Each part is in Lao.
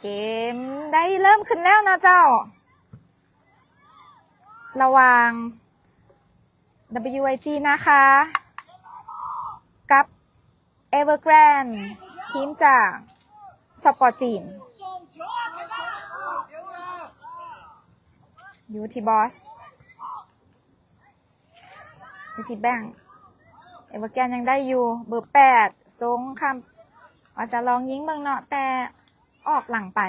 ເກມໄດ້ເລີ່ມຂຶ້ນແລ້ວນະເຈົ້າ ລະຫວ່າງ WIG ນາຄາ ກັບ Evergrande ທີມຈາກສປປຈີນ ຢູ່ທີ່ Boss ຢູ່ທີ່ Bank Evergrande ຍັງໄດ້ຢູ່ ເບີແປດ ຊົງຂ້າມ ວ່າຈະລອງຍິງເບິ່ງເນາະ ແຕ່ອອກຫຼັງໄປ.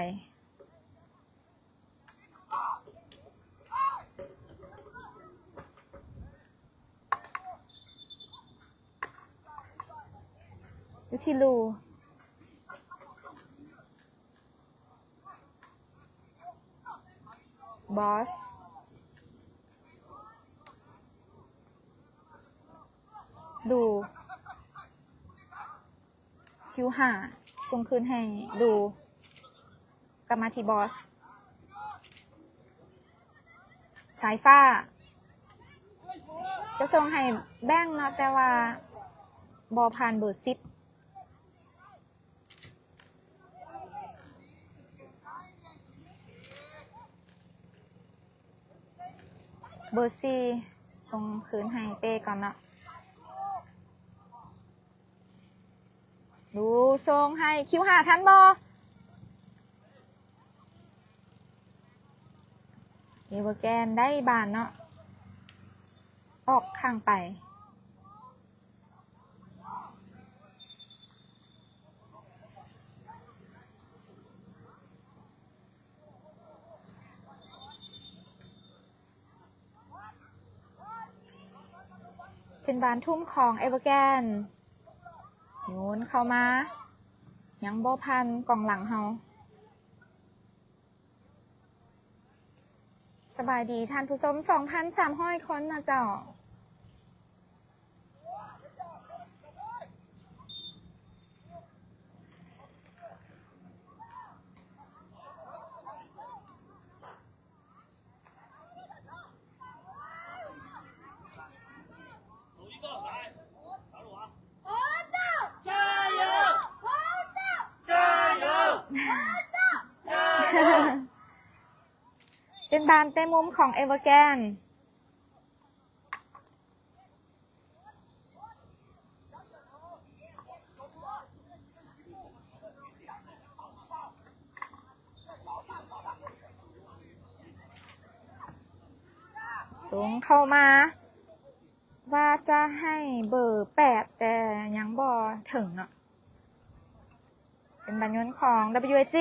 ຢູ່ທີ່ Lu Boss Lu ຄິວຫ້າ ສົ່ງຄືນໃຫ້ Lu ກັບມາທີ່ Boss ສາຍຟ້າ ຈະສົ່ງໃຫ້ Bank ເນາະ ແຕ່ວ່າບໍ່ຜ່ານເບີສິບ ເບີສີ່ ສົ່ງຄືນໃຫ້ເປ້ກ່ອນເນາະ. ດູ ສົ່ງໃຫ້ຄິວຫ້າ ທັນບໍ່? Evergrande ໄດ້ບານເນາະ ອອກຂ້າງໄປ. ເປັນບານທຸ່ມຂອງ Evergrande ໂຍນເຂົ້າມາ ຍັງບໍ່ຜ່ານກອງຫຼັງເຮົາ. ສະບາຍດີທ່ານຜູ້ຊົມ ສອງພັນສາມຮ້ອຍຄົນເນາະເຈົ້າ. ເປັນບານເຕະມຸມຂອງ Evergrande. ສົ່ງເຂົ້າມາ ວ່າຈະໃຫ້ເບີແປດ ແຕ່ຍັງບໍ່ເຖິງເນາະ. ເປັນບານໂຍນຂອງ WIG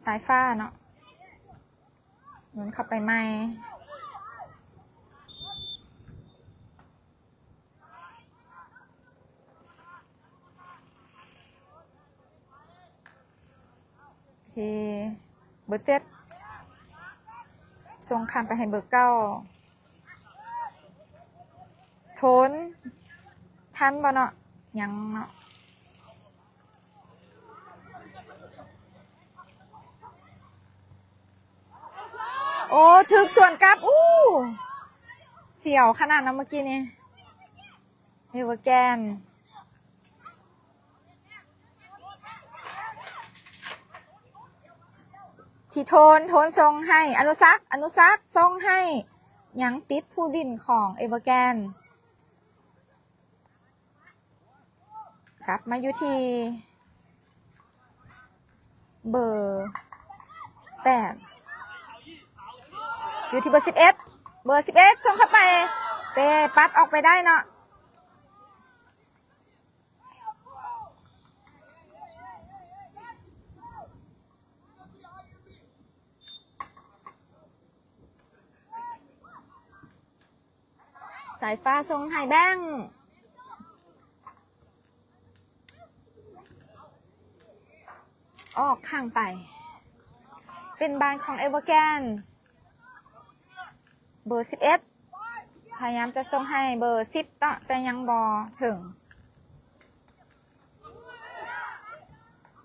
ສາຍຟ້າເນາະ ໂຍນເຂົ້າໄປໃໝ່. ໂອເຄ ເບີເຈັດ ສົ່ງຂ້າມໄປໃຫ້ເບີເກົ້າ ໂທນ ທັນບໍ່ເນາະ? ຍັງເນາະ. ໂອ້ ຖືກສວນກັບ ອູ້ ສຽວຂະໜາດເນາະເມື່ອກີ້ນີ້. Evergrande ທີ່ໂທນ ໂທນສົ່ງໃຫ້ອະນຸສັກ ອະນຸສັກສົ່ງໃຫ້ ຍັງຕິດຜູ້ຫຼິ້ນຂອງ Evergrande. ກັບມາຢູ່ທີ່ເບີແປດ ຢູ່ທີ່ເບີສິບເອັດ ເບີສິບເອັດສົ່ງເຂົ້າໄປ ເປ້ປັດອອກໄປໄດ້ເນາະ. ສາຍຟ້າສົ່ງໃຫ້ Bank ອອກຂ້າງໄປ ເປັນບານຂອງ Evergrande. ເບີສິບເອັດ ພະຍາຍາມຈະສົ່ງໃຫ້ເບີສິບເນາະ ແຕ່ຍັງບໍ່ເຖິງ.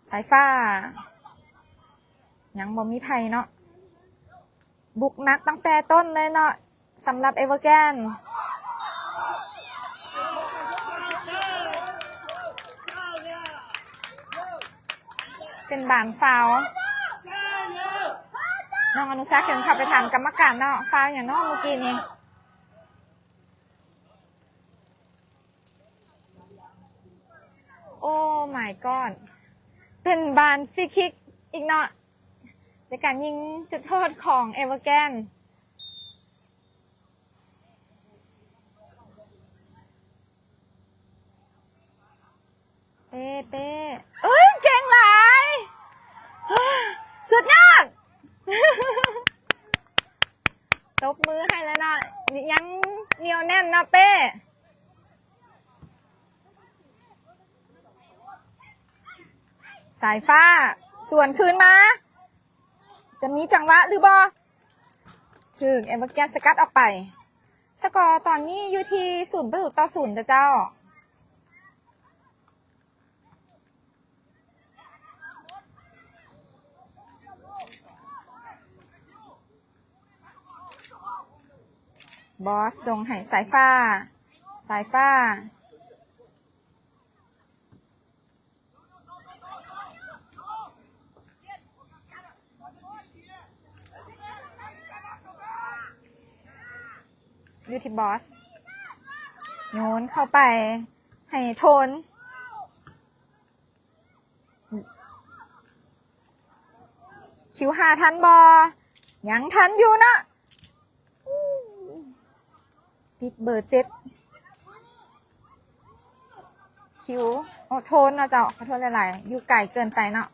ສາຍຟ້າ ຍັງບໍ່ມີໃຜເນາະ ບຸກໜັກຕັ້ງແຕ່ຕົ້ນເລີຍເນາະ ສຳລັບ Evergrande. ເປັນບານຟາວ. ນ້ອງອະນຸສັກຈຶ່ງເຂົ້າໄປຖາມກຳມະການເນາະ, ຟາວຫຍັງເນາະມື້ກີ້ນີ້? Oh my god ເປັນບານຟຣີຄິກອີກເນາະ ໃນການຍິງຈຸດໂທດຂອງເອເວີແກນ. ເປ້ ເປ້ ເອີຍ ເກັ່ງຫຼາຍ ສຸດຍອດ ຕົບມືໃຫ້ແລ້ວເນາະ ຍັງໜຽວແໜ້ນເນາະເປ້. ສາຍຟ້າສວນຄືນມາ ຈະມີຈັງຫວະຫຼືບໍ່? ຖືກເອເວີແກນສະກັດອອກໄປ. ສະກໍຕອນນີ້ຢູ່ທີ່ສູນປະຕູຕໍ່ສູນເດີເຈົ້າ. ບອສສົ່ງໃຫ້ສາຍຟ້າ, ສາຍຟ້າ ຢູ່ທີ່ບອສ ໂຍນເຂົ້າໄປໃຫ້ໂທນ. ຄິວຫາທັນບໍ່? ຍັງທັນຢູ່ເນາະ ຕິດເບີເຈັດ ຄິວ ໂອ້ ໂທນເນາະເຈົ້າ ຂໍໂທດຫຼາຍໆ ຢູ່ໄກເກີນໄປເນາະ.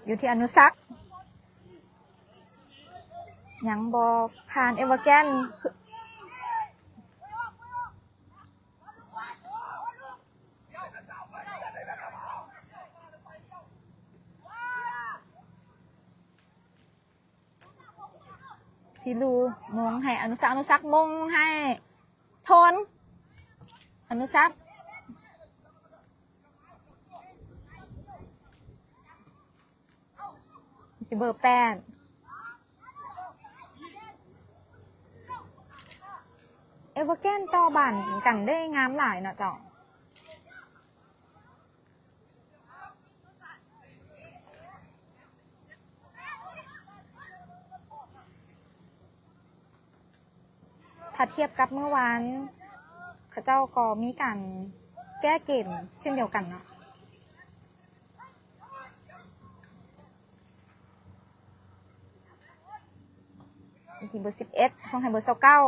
ຢູ່ທີ່ອະນຸສັກ ຍັງບໍ່ຜ່ານເອເວີແກນ. ທີລູ ມົງໃຫ້ອະນຸສັກ, ອະນຸສັກ ມົງໃຫ້ໂທນ, ອະນຸສັກ ເບີແປດ. ເອເວີແກນຕໍ່ບານກັນໄດ້ງາມຫຼາຍເນາະເຈົ້າ. ຖ້າທຽບກັບມື້ວານ ເຂົາເຈົ້າກໍມີການແກ້ເກມເຊັ່ນດຽວກັນເນາະ. ເບີສິບເອັດ ສົ່ງໃຫ້ເບີຊາວເກົ້າ.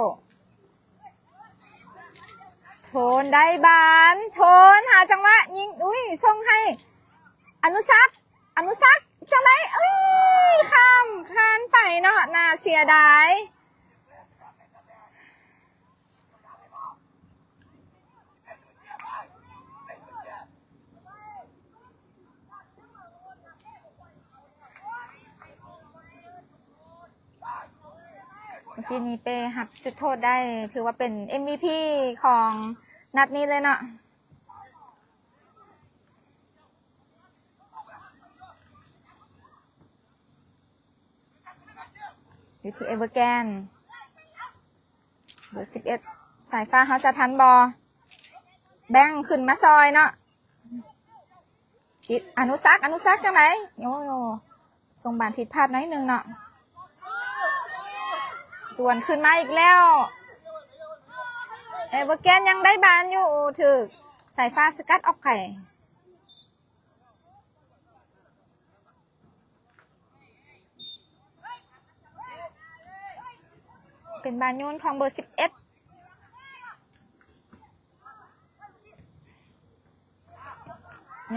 ໂທນໄດ້ບານ ໂທນຫາຈັງຫວະຍິງ ອຸ້ຍ ສົ່ງໃຫ້ອະນຸສັກ ອະນຸສັກ ຈັ່ງໃດ ອຸ້ຍ ຂ້າມຄານໄປເນາະ ໜ້າເສຍດາຍ. ເມື່ອກີ້ນີ້ເປ້ຮັບຈຸດໂທດໄດ້ ຖືວ່າເປັນເອັມວີພີຂອງນັດນີ້ເລີຍເນາະ. ຢູ່ທີ່ເອເວີແກນ ເບີສິບເອັດ ສາຍຟ້າ ເຮົາຈະທັນບໍ່? ແບ່ງຂຶ້ນມາຊ່ອຍເນາະ ຕິດອະນຸສັກ ອະນຸສັກ ຈັ່ງໃດ? ໂອ້ ສົ່ງບານຜິດພາດໜ້ອຍໜຶ່ງເນາະ ສວນຂຶ້ນມາອີກແລ້ວ ເອເວີແກນຍັງໄດ້ບານຢູ່ ຖືກສາຍຟ້າສະກັດອອກໄກ. ເປັນບານໂຍນຂອງເບີສິບເອັດ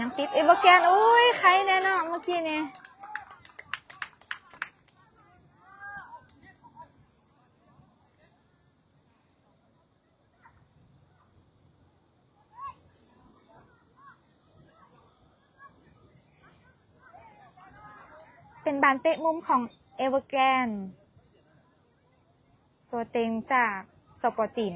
ຍັງຕິດເອເວີແກນ ໂອ້ຍ ໄຄແນ່ເນາະ ເມື່ອກີ້ນີ້. ເປັນບານເຕະມຸມຂອງເອເວີແກນ ຕົວເຕັງຈາກ ສປ ຈີນ.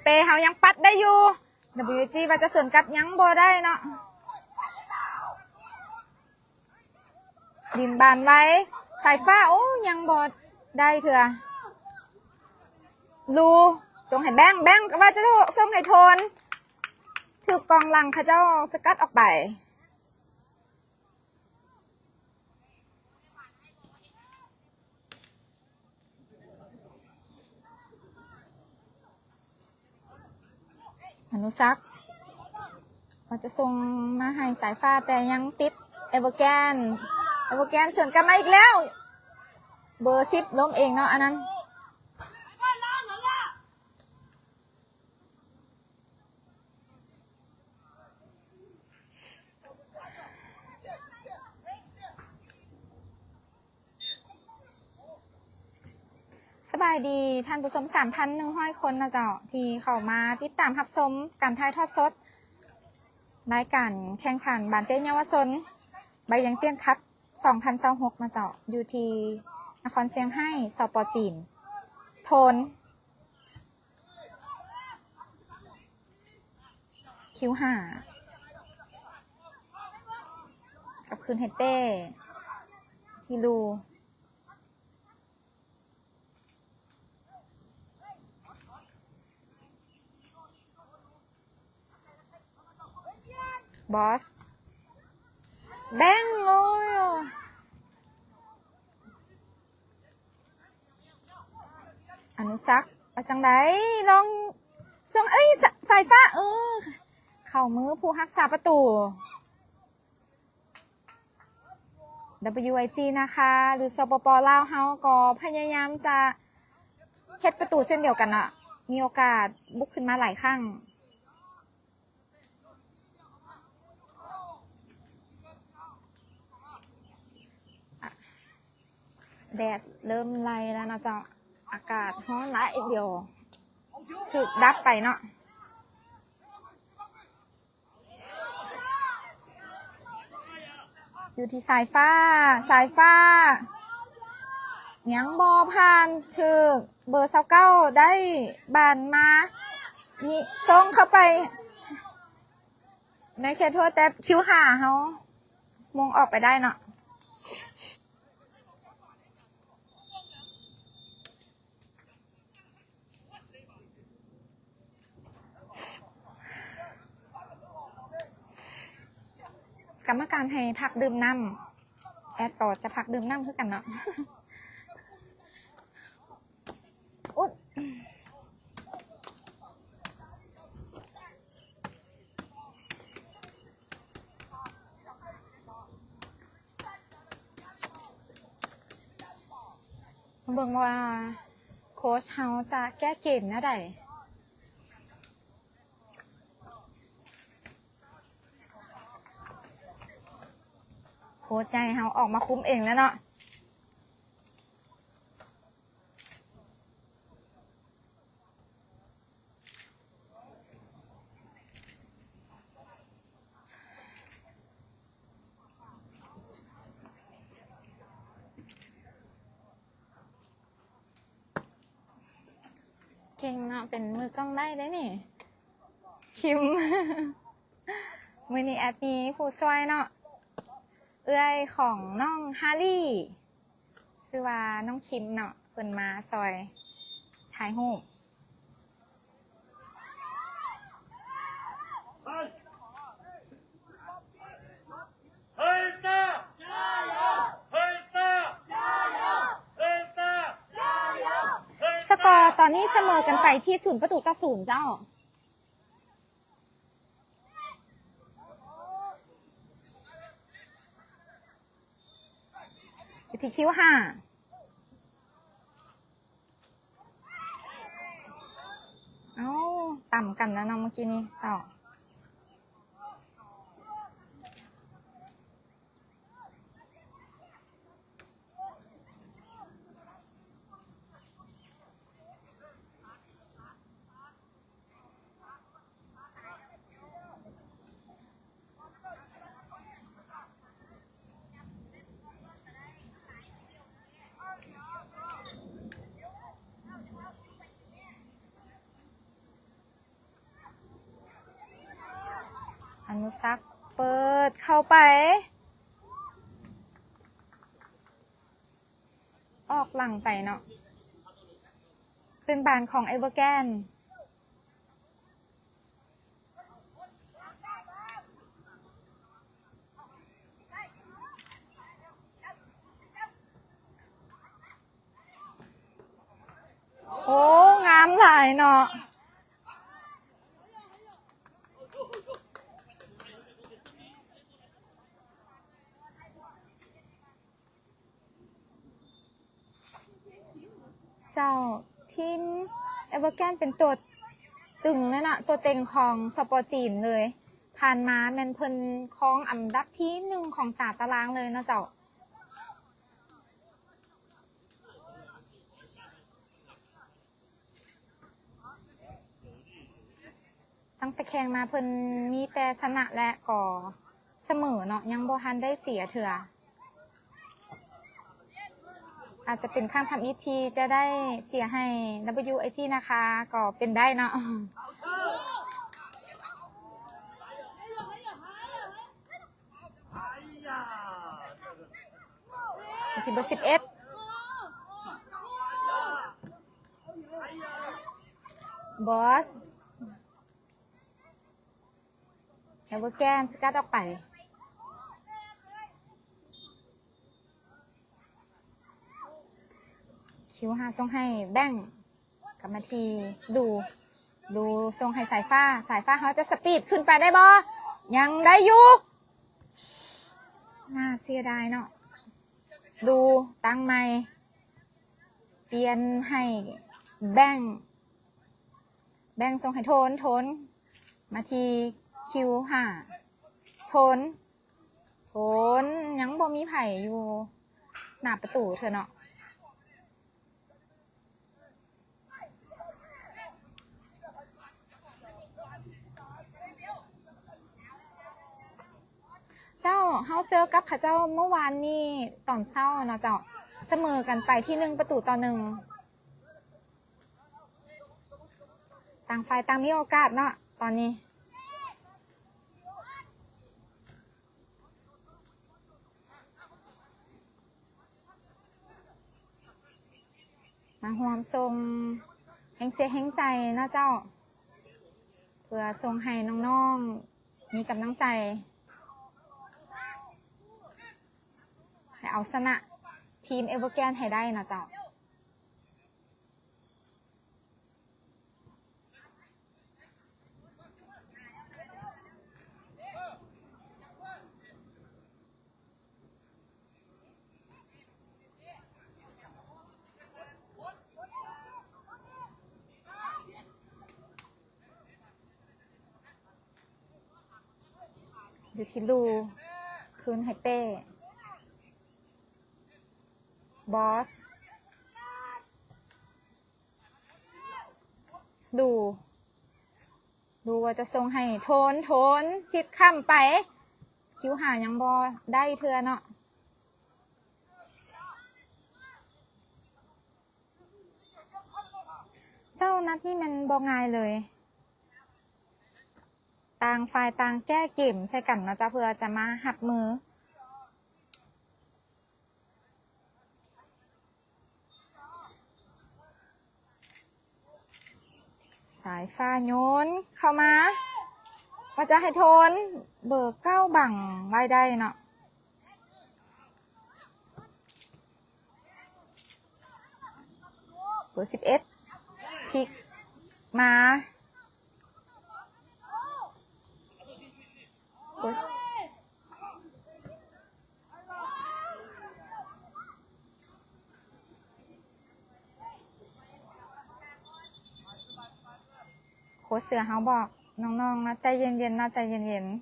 ເປ້ເຮົາຍັງປັດໄດ້ຢູ່ WG ວ່າຈະສວນກັບ ຍັງບໍ່ໄດ້ເນາະ. ດິນບານໄວ ສາຍຟ້າ ໂອ້ ຍັງບໍ່ໄດ້ເທື່ອ. ລູ ສົ່ງໃຫ້ແບງ ແບງກໍວ່າຈະສົ່ງໃຫ້ໂທນ ຖືກກອງຫຼັງເຂົາເຈົ້າສະກັດອອກໄປ. ອະນຸສັກ ວ່າຈະສົ່ງມາໃຫ້ສາຍຟ້າ ແຕ່ຍັງຕິດເອເວີແກນ ເອເວີແກນສວນກັບມາອີກແລ້ວ ເບີສິບລົ້ມເອງເນາະ ອັນນັ້ນ. ສະບາຍດີທ່ານຜູ້ຊົມສາມພັນໜຶ່ງຮ້ອຍຄົນນະເຈົ້າ ທີ່ເຂົ້າມາຕິດຕາມຮັບຊົມການຖ່າຍທອດສົດລາຍການແຂ່ງຂັນບານເຕະເຍົາວະຊົນ ໃບຢາງຕຽນຄັບ ສອງພັນຊາວຫົກນະເຈົ້າ ຢູ່ທີ່ນະຄອນຊຽງໄຮ້ ສປ ຈີນ. ໂທນ ຄິວຫ້າ ກັບຄືນໃຫ້ເປ້ ທີ່ລູ ບອສ ແບງ ໂອ້ຍ ອະນຸສັກ ວ່າຈັ່ງໃດ ລອງສົ່ງ ເອີຍ ສາຍຟ້າ ເອີ ເຂົ້າມືຜູ້ຮັກສາປະຕູ. WIG ນະຄາ ຫຼື ສປປ ລາວເຮົາກໍພະຍາຍາມຈະເຮັດປະຕູເຊັ່ນດຽວກັນເນາະ ມີໂອກາດບຸກຂຶ້ນມາຫຼາຍຄັ້ງ. ແດດເລີ່ມໄລ່ແລ້ວເນາະເຈົ້າ ອາກາດຮ້ອນຫຼາຍ ດຽວຖືກດັບໄປເນາະ. ຢູ່ທີ່ສາຍຟ້າ ສາຍຟ້າ ຍັງບໍ່ຜ່ານ ຖືກເບີຊາວເກົ້າໄດ້ບານມາ ຍິງສົ່ງເຂົ້າໄປໃນເຂດໂທດ ແຕ່ຄິວຫ້າເຮົາມົງອອກໄປໄດ້ເນາະ. ກຳມະການໃຫ້ພັກດື່ມນ້ຳ ແອດກໍຈະພັກດື່ມນ້ຳຄືກັນເນາະ. ອຸ໊ບ ເບິ່ງວ່າໂຄຊເຮົາຈະແກ້ເກມແນວໃດ. ໂຄຊໃຫຍ່ເຮົາອອກມາຄຸມເອງແລ້ວເນາະ. ເກັ່ງເນາະ ເປັນມືກ້ອງໄດ້ເດ້ນີ້ ຄິມ. ມື້ນີ້ແອດມີຜູ້ຊ່ວຍເນາະ ເອື້ອຍຂອງນ້ອງຮາຣີ ຊື່ວ່ານ້ອງຄິມເນາະ ເພິ່ນມາຊ່ອຍຖ່າຍຮູບ. ສະກໍຕອນນີ້ສະເໝີກັນໄປທີ່ສູນປະຕູຕໍ່ສູນເຈົ້າ. ຢູ່ທີ່ຄິວຫ້າ ເອົ້າ ຕຳກັນແລ້ວເນາະ ເມື່ອກີ້ນີ້ເຈົ້າ. ເ ສັກເປີດເຂົ້າໄປ ອອກຫຼັງໄປເນາະ ເປັນບານຂອງເອເວີແກນ. ໂອ້ ງາມຫຼາຍເນາະ. ເຈົ້າ ທີມເອເວີແກນເປັນຕົວຕຶງເລີຍເນາະ ຕົວເຕັງຂອງສປຈີນເລີຍ. ຜ່ານມາແມ່ນເພິ່ນຄອງອັນດັບທີໜຶ່ງຂອງຕາຕະລາງເລີຍເນາະເຈົ້າ. ຕັ້ງແຕ່ແຂ່ງມາເພິ່ນມີແຕ່ຊະນະ ແລະ ກໍສະເໝີເນາະ ຍັງບໍ່ທັນໄດ້ເສຍເທື່ອ. ອາດຈະເປັນຄັ້ງທຳອິດທີ່ຈະໄດ້ເສຍໃຫ້ WIG ນາຄາ ກໍເປັນໄດ້ເນາະ. ທີ່ເບີສິບເອັດ ບອສ ເອເວີແກນສະກັດອອກໄປ. ຄິວຫ້າສົ່ງໃຫ້ແບງ ກັບມາທີ່ດູ ດູສົ່ງໃຫ້ສາຍຟ້າ ສາຍຟ້າເຮົາຈະສະປີດຂຶ້ນໄປໄດ້ບໍ່? ຍັງໄດ້ຢູ່. ໜ້າເສຍດາຍເນາະ. ດູຕັ້ງໃໝ່ ປ່ຽນໃຫ້ແບງ ແບງສົ່ງໃຫ້ໂທນ ໂທນ ມາທີ່ຄິວຫ້າ ໂທນ ໂທນ ຍັງບໍ່ມີໃຜຢູ່ໜ້າປະຕູເທື່ອເນາະ. ເຈົ້າ ເຮົາເຈີກັບເຂົາເຈົ້າເມື່ອວານນີ້ຕອນເຊົ້າເນາະເຈົ້າ ສະເໝີກັນໄປທີ່ໜຶ່ງປະຕູຕໍ່ໜຶ່ງ. ຕ່າງຝ່າຍຕ່າງມີໂອກາດເນາະຕອນນີ້. ມາຮ່ວມສົ່ງແຮງເຊຍແຮງໃຈເນາະເຈົ້າ ເພື່ອສົ່ງໃຫ້ນ້ອງໆມີກຳລັງໃຈ ແລະ ເອົາຊະນະທີມເອເວີແກນໃຫ້ໄດ້ເນາະເຈົ້າ. ຢູ່ທີ່ລູ ຄືນໃຫ້ເປ້ ບອສ ດູ ດູວ່າຈະສົ່ງໃຫ້ໂທນ ໂທນ ຊິດຄ້ຳໄປ ຄິວຫ້າຍັງບໍ່ໄດ້ເທື່ອເນາະ. ເຈົ້າ ນັດນີ້ແມ່ນບໍ່ງ່າຍເລີຍ ຕ່າງຝ່າຍຕ່າງແກ້ເກມໃສ່ກັນເນາະເຈົ້າ ເພື່ອຈະມາຮັບມື. ສາຍຟ້າໂຍນເຂົ້າມາ ວ່າຈະໃຫ້ໂທນ ເບີເກົ້າບັງໄວ້ໄດ້ເນາະ. ເບີສິບເອັດ ພິກມາ ເບີ ໂຄດເສືອເຮົາບອກນ້ອງໆເນາະ ໃຈເຢັນໆເນາະ ໃຈເຢັນໆ.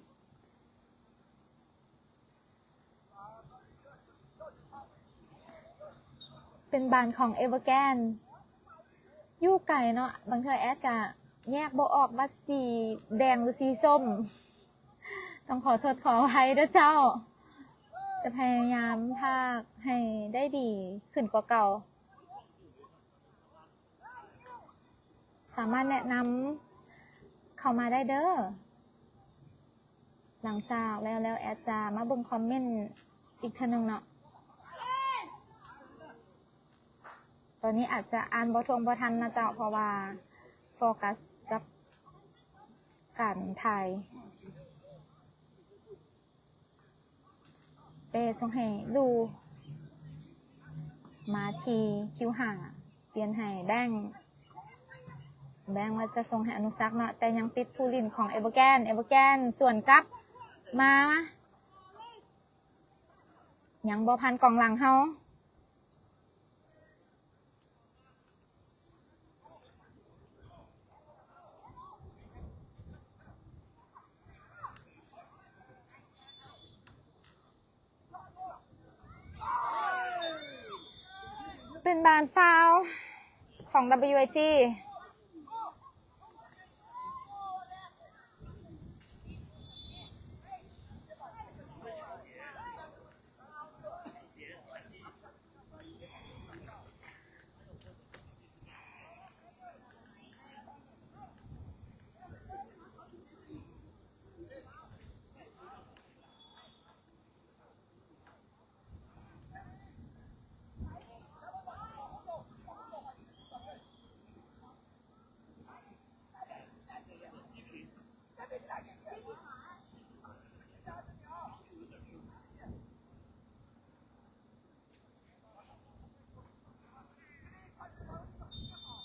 ເປັນບານຂອງເອເວີແກນ ຢູ່ໄກເນາະ ບາງເທື່ອແອດກະແຍກບໍ່ອອກວ່າສີແດງ ຫຼື ສີສົ້ມ ຕ້ອງຂໍໂທດຂໍອະໄພເດີເຈົ້າ. ຈະພະຍາຍາມພາກໃຫ້ໄດ້ດີຂຶ້ນກວ່າເກົ່າ. ສາມາດແນະນຳເຂົ້າມາໄດ້ເດີ. ຫຼັງຈາກແລ້ວແລ້ວ ແອດຈະມາເບິ່ງຄອມເມັນອີກເທື່ອໜຶ່ງເນາະ. ຕອນນີ້ອາດຈະອ່ານບໍ່ຖ້ວງບໍ່ທັນນະເຈົ້າ ເພາະວ່າໂຟກັສກັບການຖ່າຍ. ເປ້ສົ່ງໃຫ້ລູ ມາທີ່ຄິວຫ້າ ປ່ຽນໃຫ້ແບງ ແບງວ່າຈະສົ່ງໃຫ້ອະນຸສັກເນາະ ແຕ່ຍັງຕິດຜູ້ຫຼິ້ນຂອງເອເວີແກນ ເອເວີແກນສວນກັບມາ ຍັງບໍ່ຜ່ານກອງຫຼັງເຮົາ. ເປັນບານຟາວຂອງ WIG.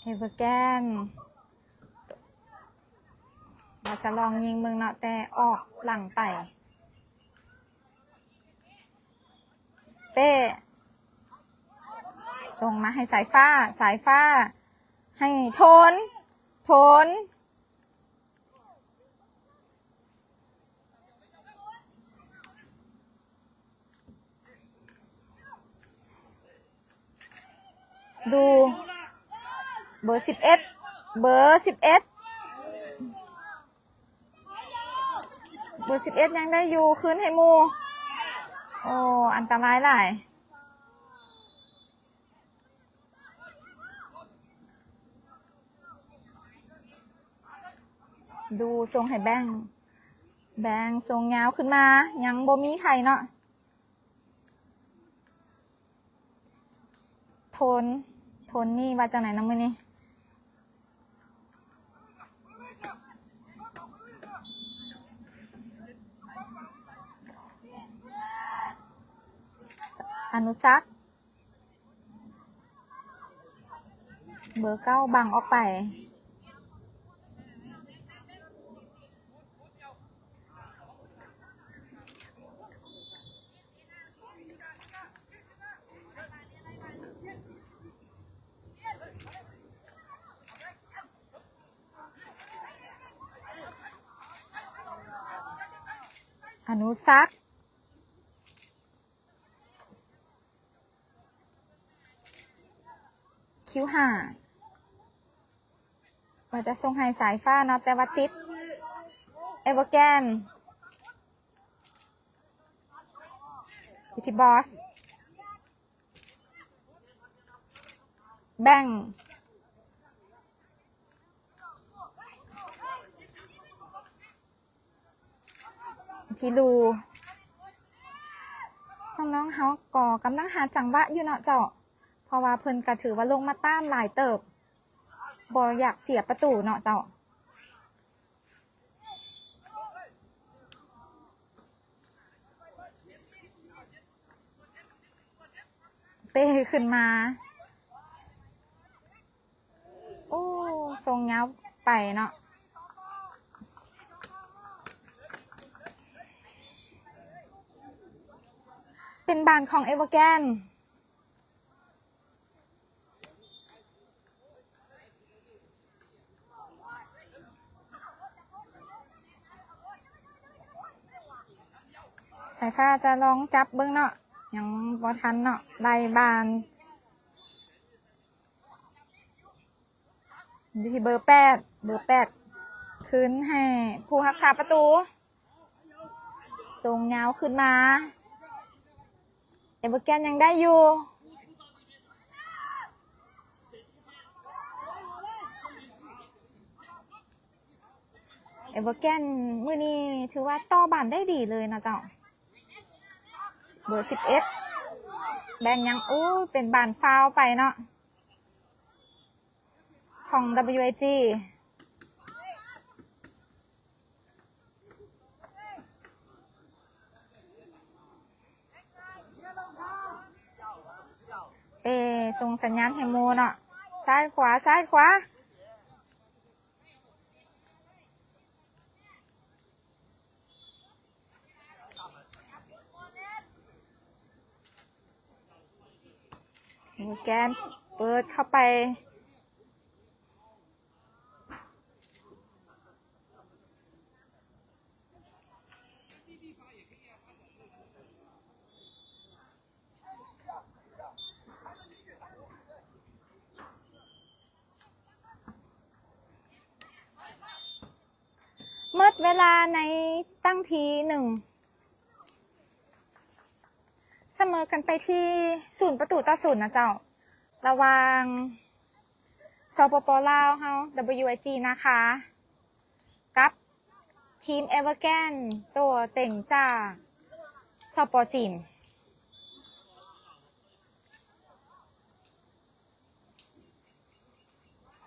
ເອເວີແກນ ວ່າຈະລອງຍິງເບິ່ງເນາະ ແຕ່ອອກຫຼັງໄປ. ເປ້ ສົ່ງມາໃຫ້ສາຍຟ້າ ສາຍຟ້າ ໃຫ້ໂທນ ໂທນ ດູເບີສິບເອັດ ເບີສິບເອັດ ເບີສິບເອັດຍັງໄດ້ຢູ່ ຄືນໃຫ້ໝູ່. ໂອ້ ອັນຕະລາຍຫຼາຍ. ດູສົ່ງໃຫ້ແບງ ແບງສົ່ງຍາວຂຶ້ນມາ ຍັງບໍ່ມີໃຜເນາະ. ໂທນ ໂທນນີ້ວ່າຈັ່ງໃດນະມື້ນີ້? ອະນຸສັກ ເບີເກົ້າບັງອອກໄປ. ອະນຸສັກ ຄິວຫ້າ ວ່າຈະສົ່ງໃຫ້ສາຍຟ້າເນາະ ແຕ່ວ່າຕິດ ເອເວີແກນ ຢູ່ທີ່ບອສ ແບ່ງ ທີ່ລູ ນ້ອງໆເຮົາກໍກຳລັງຫາຈັງຫວະຢູ່ເນາະເຈົ້າ ເພາະວ່າເພິ່ນກໍຖືວ່າລົງມາຕ້ານຫຼາຍເຕີບ ບໍ່ຢາກເສຍປະຕູເນາະເຈົ້າ. ເປ້ຂຶ້ນມາ ໂອ້ ສົ່ງຍາວໄປເນາະ ເປັນບານຂອງເອເວີແກນ. ສາຍຟ້າຈະລອງຈັບເບິ່ງເນາະ ຍັງບໍ່ທັນເນາະ ໄລ່ບານ ຢູ່ທີ່ເບີແປດ ເບີແປດ ຄືນໃຫ້ຜູ້ຮັກສາປະຕູ ສົ່ງຍາວຂຶ້ນມາ ເອເວີແກນຍັງໄດ້ຢູ່ ເ ເອເວີແກນມື້ນີ້ຖືວ່າຕໍ່ບານໄດ້ດີເລີຍເນາະເຈົ້າ. ເບີສິບເອັດ ແບນຍັງ ໂອ້ ເປັນບານຟາວໄປເນາະ ຂອງ WIG. ເປສົ່ງສັນຍານໃຫ້ໝູ່ເນາະ ຊ້າຍຂວາ ຊ້າຍຂວາ. ໂມແກນເປີດເຂົ້າໄປ. ໝົດເວລາໃນຕັ້ງທີໜຶ່ງ ສະເໝີກັນໄປທີ່ສູນປະຕູຕໍ່ສູນນະເຈົ້າ ລະຫວ່າງ ສປປ ລາວເຮົາ WIG ນາຄາ ກັບທີມເອເວີແກນ ໂຕເຕັງຈາກ ສປ ຈີນ.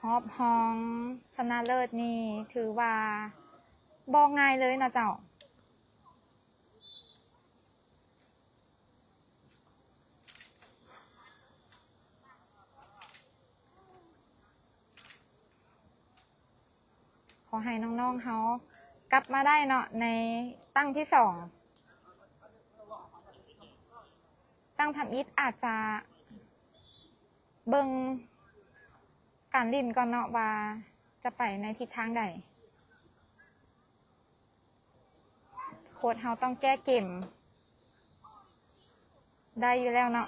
ຮອບຮອງຊະນະເລີດນີ້ຖືວ່າບໍ່ງ່າຍເລີຍເນາະເຈົ້າ. ຂໍໃຫ້ນ້ອງໆເຮົາກັບມາໄດ້ເນາະ ໃນຕັ້ງທີສອງ. ຕັ້ງທຳອິດອາດຈະເບິ່ງການຫຼິ້ນກ່ອນເນາະ ວ່າຈະໄປໃນທິດທາງໃດ. ໂຄ້ດເຮົາຕ້ອງແກ້ເກມໄດ້ຢູ່ແລ້ວເນາະ.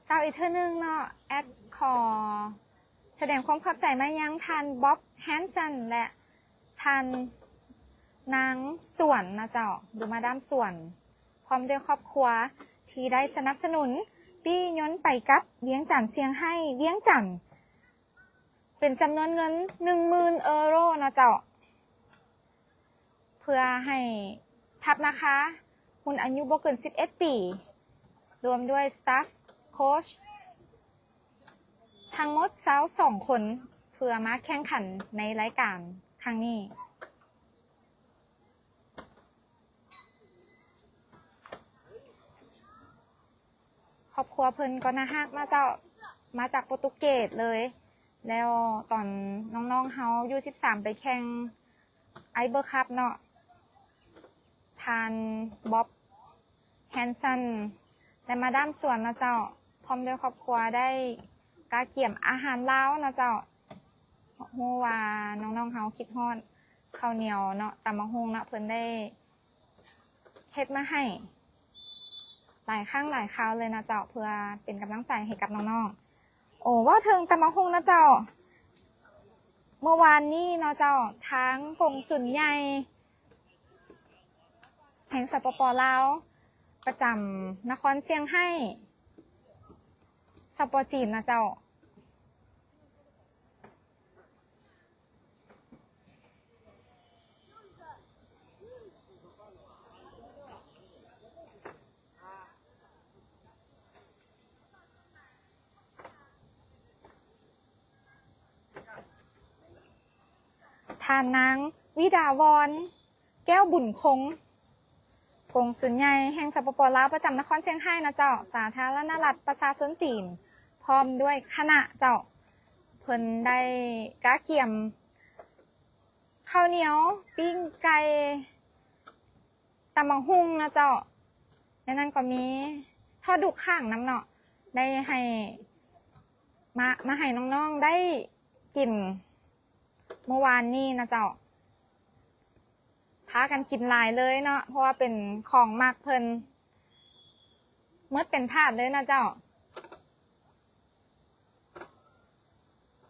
ເຈົ້າ ອີກເທື່ອໜຶ່ງເນາະ ແອັດຂໍສະແດງຄວາມຂອບໃຈມາຍັງທ່ານ ບອບ ແຮນສັນ ແລະ ທ່ານນາງສວນນະເຈົ້າ ຫຼື ມາດາມສວນ ພ້ອມດ້ວຍຄອບຄົວ ທີ່ໄດ້ສະໜັບສະໜູນປີ້ຍົນໄປກັບວຽງຈັນ ຊຽງໄຮ້ ວຽງຈັນ ເປັນຈຳນວນເງິນໜຶ່ງໝື່ນເອີໂຣເນາະເຈົ້າ ເພື່ອໃຫ້ທັບນາຄາຮຸ່ນອາຍຸບໍ່ເກີນສິບເອັດປີ ລວມດ້ວຍສະຕາຟ ໂຄຊ ທັງໝົດຊາວສອງຄົນ ເພື່ອມາແຂ່ງຂັນໃນລາຍການຄັ້ງນີ້. ຄອບຄົວເພິ່ນກໍໜ້າຮັກເນາະເຈົ້າ ມາຈາກໂປຣຕຸເກດເລີຍ ແລ້ວຕອນນ້ອງໆເຮົາ ຢູສິບສາມ ໄປແຂ່ງໄອເບີຄັບເນາະ ທ່ານ ບອບ ແຮນສັນ ແລະ ມາດາມສວນເນາະເຈົ້າ ພ້ອມດ້ວຍຄອບຄົວໄດ້ກະກຽມອາຫານລາວເນາະເຈົ້າ. ຮູ້ວ່ານ້ອງໆເຮົາຄິດຮອດເຂົ້າໜຽວເນາະ ຕຳບັກຫຸ່ງເນາະ ເພິ່ນໄດ້ເຮັດມາໃຫ້ຫຼາຍຄັ້ງຫຼາຍຄາວເລີຍເນາະເຈົ້າ ເພື່ອເປັນກຳລັງໃຈໃຫ້ກັບນ້ອງໆ. ໂອ້ ເວົ້າເຖິງຕຳບັກຫຸ່ງເນາະເຈົ້າ ເມື່ອວານນີ້ເນາະເຈົ້າ ທາງກົງສຸນໃຫຍ່ແຫ່ງ ສປປ ລາວ ປະຈຳນະຄອນຊຽງໄຮ້ ສປ ຈີນນະເຈົ້າ ທ່ານນາງ ວິດາວອນ ແກ້ວບຸນຄົງ ກົງສຸນໃຫຍ່ແຫ່ງ ສປປ ລາວ ປະຈຳນະຄອນຊຽງໄຮ້ນະເຈົ້າ ສາທາລະນະລັດປະຊາຊົນຈີນ ພ້ອມດ້ວຍຄະນະເຈົ້າ ເພິ່ນໄດ້ກະກຽມເຂົ້າໜຽວ ປີ້ງໄກ່ ຕຳບັກຫຸ່ງເນາະເຈົ້າ ໃນນັ້ນກໍມີທອດດູກຂ້າງນຳເນາະ ໄດ້ໃຫ້ ມາ ມາໃຫ້ນ້ອງໆໄດ້ກິນເມື່ອວານນີ້ນະເຈົ້າ. ພາກັນກິນຫຼາຍເລີຍເນາະ ເພາະວ່າເປັນຂອງມັກເພິ່ນ ໝົດເປັນຖາດເລີຍນະເຈົ້າ.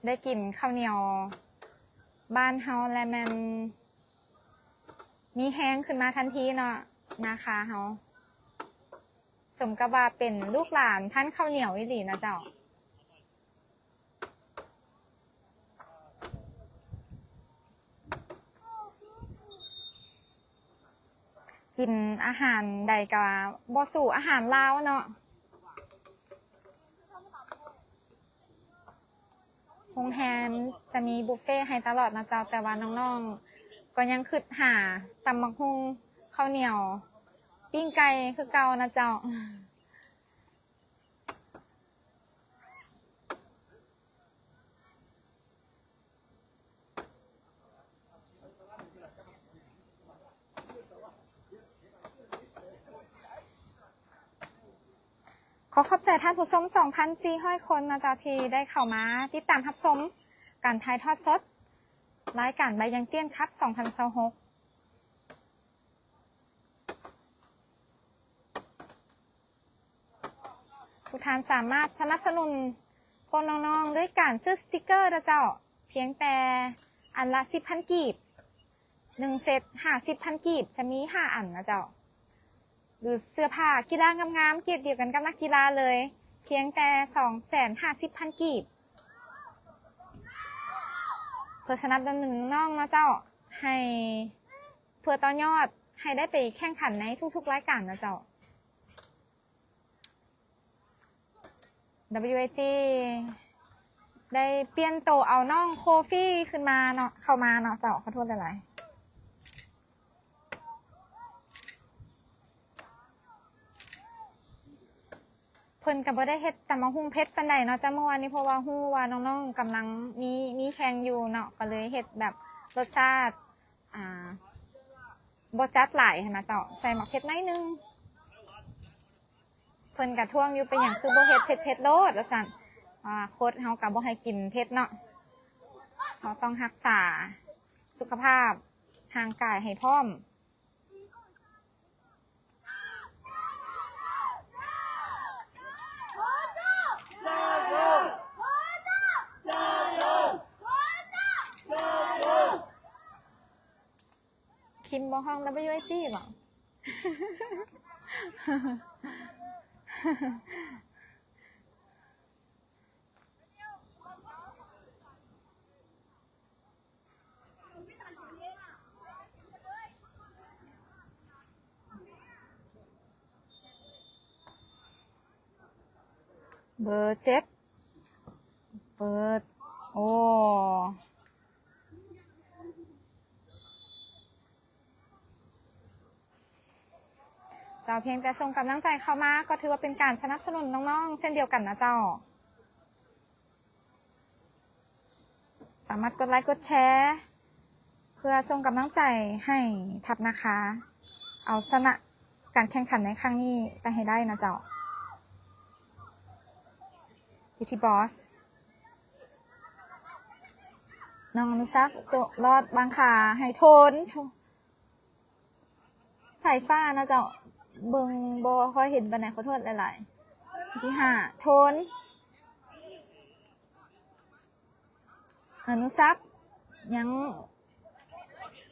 ໄດ້ກິນເຂົ້າໜຽວບ້ານເຮົາແລ້ວແມ່ນມີແຮງຂຶ້ນມາທັນທີເນາະ ນາຄາເຮົາ. ສົມກັບວ່າເປັນລູກຫຼານພັນເຂົ້າໜຽວອີ່ຫຼີນະເຈົ້າ. ກິນອາຫານໃດກໍບໍ່ສູ້ອາຫານລາວເນາະ. ໂຮງແຮມຈະມີບຸບເຟໃຫ້ຕະຫຼອດນະເຈົ້າ, ແຕ່ວ່ານ້ອງໆກໍຍັງຄຶດຫາຕຳບັກຫຸ່ງ, ເຂົ້າໜຽວ, ປີ້ງໄກ່ຄືເກົ່ານະເຈົ້າ. ຂໍຂອບໃຈທ່ານຜູ້ຊົມສອງພັນສີ່ຮ້ອຍຄົນນະເຈົ້າ ທີ່ໄດ້ເຂົ້າມາຕິດຕາມຮັບຊົມການຖ່າຍທອດສົດລາຍການໃບຢາງຕ້ຽນຄັບສອງພັນຊາວຫົກ. ຜູ້ທ່ານສາມາດສະໜັບສະໜູນພວກນ້ອງໆດ້ວຍການຊື້ສະຕິກເກີນະເຈົ້າ, ພຽງແຕ່ອັນລະສິບພັນກີບ, ໜຶ່ງເຊັດຫ້າສິບພັນກີບ, ຈະມີຫ້າອັນນະເຈົ້າ. ຫຼືເສື້ອຜ້າກິລາງາມໆ ເກຣດດຽວກັນກັບນັກກິລາເລີຍ, ພຽງແຕ່ສອງແສນຫ້າສິບພັນກີບ. ເພື່ອສະໜັບສະໜູນນ້ອງໆເນາະເຈົ້າ, ໃຫ້ ເພື່ອຕໍ່ຍອດໃຫ້ໄດ້ໄປແຂ່ງຂັນໃນທຸກໆລາຍການນະເຈົ້າ. ດັບເບິນຢູເອຈີ ໄດ້ປ່ຽນໂຕເອົານ້ອງໂຄຟີຂຶ້ນມາເນາະ, ເຂົ້າມາເນາະເຈົ້າ, ຂໍໂທດຫຼາຍໆ. ເພິ່ນກໍບໍ່ໄດ້ເຮັດຕຳບັກຫຸ່ງເຜັດປານໃດເນາະເຈົ້າ ມື້ວານນີ້, ເພາະວ່າຮູ້ວ່ານ້ອງໆກຳລັງມີ ມີແຂ່ງຢູ່ເນາະ, ກໍເລີຍເຮັດແບບລົດຊາດ ອ່າ ບໍ່ຈັດຫຼາຍຫັ້ນນະເຈົ້າ, ໃສ່ໝາກເຜັດໜ້ອຍໜຶ່ງ. ເພິ່ນກະທ້ວງຢູ່ ເປັນຫຍັງຄືບໍ່ເຮັດເຜັດໆໂລດ ວ່າຊັ້ນ. ອ່າ ໂຄດເຮົາກະບໍ່ໃຫ້ກິນເຜັດເນາະ, ເຮົາຕ້ອງຮັກສາສຸຂະພາບຮ່າງກາຍໃຫ້ພ້ອມ. ຄິມບໍ່ຮ້ອງ ດັບເບິນຢູເອຈີ ບໍ? ເບີເຈັດ ເປີດ ໂອ້ ເຈົ້າ ພຽງແຕ່ສົ່ງກຳລັງໃຈເຂົ້າມາ ກໍຖືວ່າເປັນການສະໜັບສະໜູນນ້ອງໆເຊັ່ນດຽວກັນນະເຈົ້າ. ສາມາດກົດໄລກົດແຊ ເພື່ອສົ່ງກຳລັງໃຈໃຫ້ທັບນາຄາ ເອົາຊະນະການແຂ່ງຂັນໃນຄັ້ງນີ້ໄປໃຫ້ໄດ້ນະເຈົ້າ. ຢູ່ທີ່ບອສ ນ້ອງອະນຸສັກ ໂຊະ ລອດບາງຂາໃຫ້ໂທນ ໂທ ສາຍຟ້ານະເຈົ້າ, ເບິ່ງບໍ່ຄ່ອຍເຫັນປານໃດ, ຂໍໂທດຫຼາຍໆ. ທີຫ້າ ໂທນ ອະນຸສັກ ຍັງ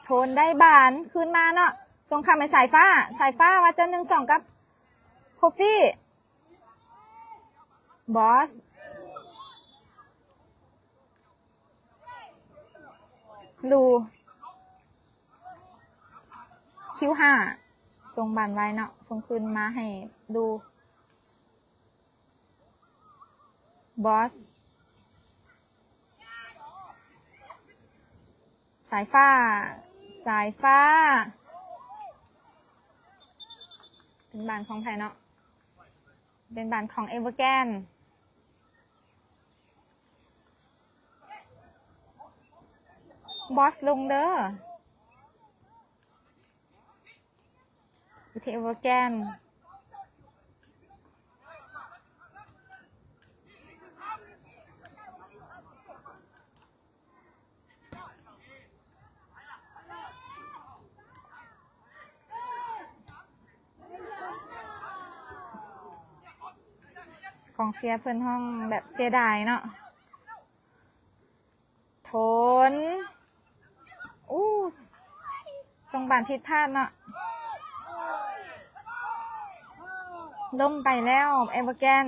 ໂທນໄດ້ບານຄືນມາເນາະ, ສົ່ງຂ້າມໃຫ້ສາຍຟ້າ, ສາຍຟ້າວ່າຈະໜຶ່ງສອງກັບໂຄຟີ. ບອສ ລູ ຄິວຫ້າ ສົ່ງບານໄວເນາະ, ສົ່ງຄືນມາໃຫ້ລູ ບອສ ສາຍຟ້າ ສາຍຟ້າ ເປັນບານຂອງໃຜເນາະ? ເປັນບານຂອງເອເວີແກນ. ບອສລົງເດີ ຢູ່ທີ່ເອເວີແກນ. ກອງເຊຍເພິ່ນຮ້ອງແບບເສຍດາຍເນາະ. ໂທນ ອູ້ ສົ່ງບານຜິດພາດເນາະ. ລົ້ມໄປແລ້ວ ເອເວີແກນ.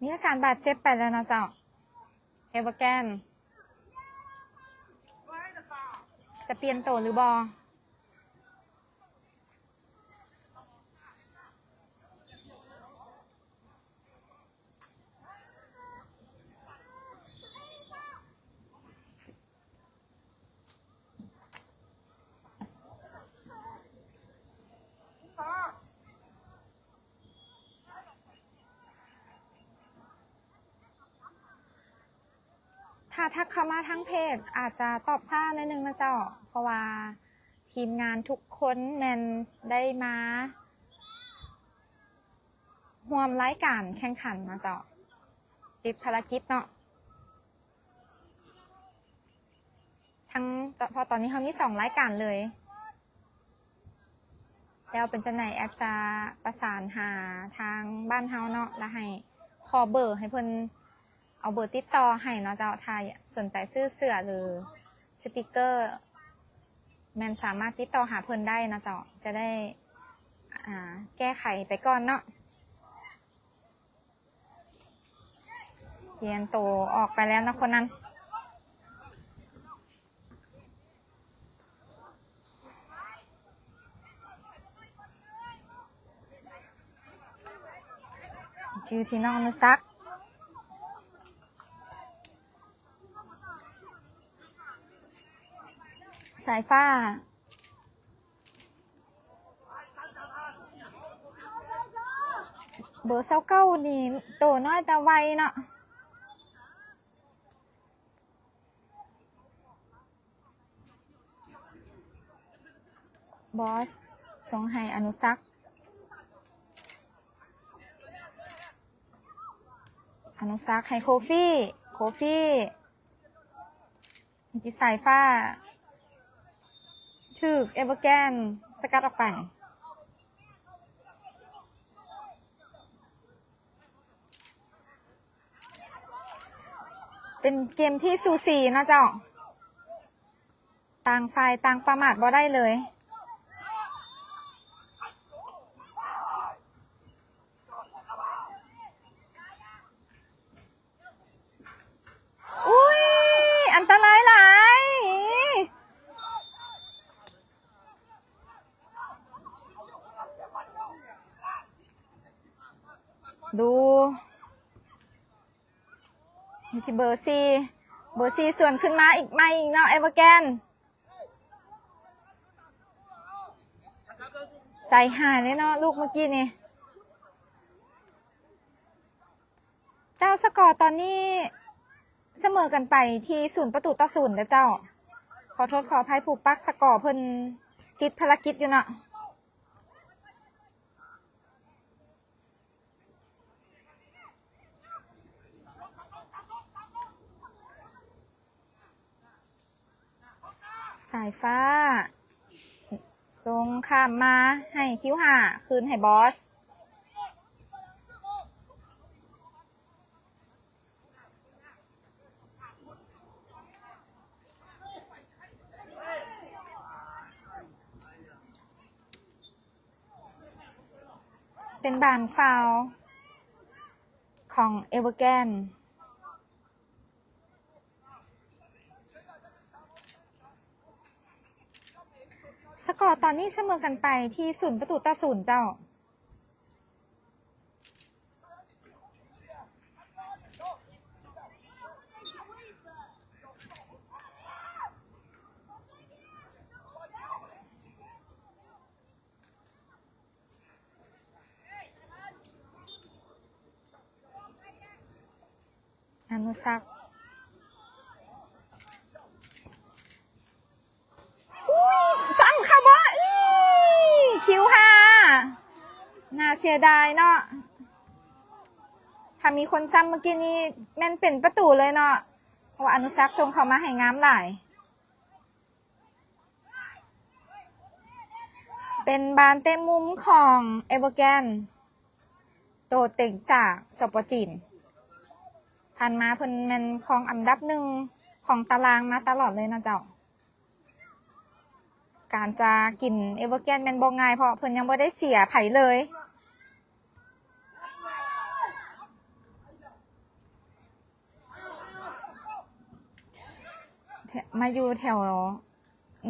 ມີອາການບາດເຈັບໄປແລ້ວເນາະເຈົ້າ ເອເວີແກນ. ຈະປ່ຽນໂຕຫຼືບໍ່? ຖ້າທັກເຂົ້າມາທາງເພຈ ອາດຈະຕອບຊ້າໜ້ອຍໜຶ່ງນະເຈົ້າ ເພາະວ່າທີມງານທຸກຄົນແມ່ນໄດ້ມາຮ່ວມລາຍການແຂ່ງຂັນນະເຈົ້າ ຕິດພາລະກິດເນາະ. ທັງ ເພາະຕອນນີ້ເຮົາມີສອງລາຍການເລີຍ ແລ້ວເປັນຈັ່ງໃດແອັດຈະປະສານຫາທາງບ້ານເຮົາເນາະ ແລ້ວໃຫ້ຂໍເບີໃຫ້ເພິ່ນ ເອົາເບີຕິດຕໍ່ໃຫ້ເນາະເຈົ້າ. ຖ້າສົນໃຈຊື້ເສື້ອ ຫຼື ສະຕິກເກີ ແມ່ນສາມາດຕິດຕໍ່ຫາເພິ່ນໄດ້ເນາະເຈົ້າ ຈະໄດ້ ອ່າ ແກ້ໄຂໄປກ່ອນເນາະ. ປ່ຽນໂຕອອກໄປແລ້ວນະຄົນນັ້ນ ຢູ່ທີ່ນ້ອງອະນຸສັກ ສາຍຟ້າ. ເບີຊາວເກົ້ານີ້ໂຕນ້ອຍແຕ່ໄວເນາະ. ບອສ ສົ່ງໃຫ້ອະນຸສັກ ອະນຸສັກໃຫ້ໂຄຟີ ໂຄຟີ. ມີທີ່ສາຍຟ້າ ຖືກເອເວີແກນສະກັດອອກໄປ. ເປັນເກມທີ່ສູສີເນາະເຈົ້າ ຕ່າງຝ່າຍຕ່າງປະໝາດບໍ່ໄດ້ເລີຍ. ອຸ້ຍ ອັນຕະລາຍຫຼາຍ. ດູ ຢູ່ທີ່ເບີສີ່ ເບີສີ່ສວນຂຶ້ນມາອີກໃໝ່ອີກເນາະ ເອເວີແກນ. ໃຈຫາຍເລີຍເນາະ ລູກເມື່ອກີ້ນີ້. ເຈົ້າ ສະກໍຕອນນີ້ສະເໝີກັນໄປທີ່ສູນປະຕູຕໍ່ສູນເດີເຈົ້າ. ຂໍໂທດຂໍອະໄພຜູ້ປັກສະກໍ ເພິ່ນຕິດພາລະກິດຢູ່ເນາະ. ສາຍຟ້າ ສົ່ງຂ້າມມາໃຫ້ຄິວຫ້າ ຄືນໃຫ້ບອສ. ເປັນບານຟາວຂອງເອເວີແກນ. ສະກໍຕອນນີ້ສະເໝີກັນໄປທີ່ສູນປະຕູຕໍ່ສູນເຈົ້າ. ອະນຸສັກ ອຸ້ຍ ຊ້ຳຄາບອ ອີ ຄິວຫ້າ ໜ້າເສຍດາຍເນາະ. ຖ້າມີຄົນຊ້ຳເມື່ອກີ້ນີ້ແມ່ນເປັນປະຕູເລີຍເນາະ ເພາະວ່າອະນຸສັກສົ່ງເຂົ້າມາໃຫ້ງາມຫຼາຍ. ເປັນບານເຕະມຸມຂອງເອເວີແກນ ໂຕເຕັງຈາກ ສປ ຈີນ. ຜ່ານມາເພິ່ນແມ່ນຄອງອັນດັບໜຶ່ງຂອງຕາລາງມາຕະຫຼອດເລີຍນະເຈົ້າ. ການຈະກິນເອເວີແກນແມ່ນບໍ່ງ່າຍ ເພາະເພິ່ນຍັງບໍ່ໄດ້ເສຍໃຜເລີຍ. ແຖ- ມາຢູ່ແຖວ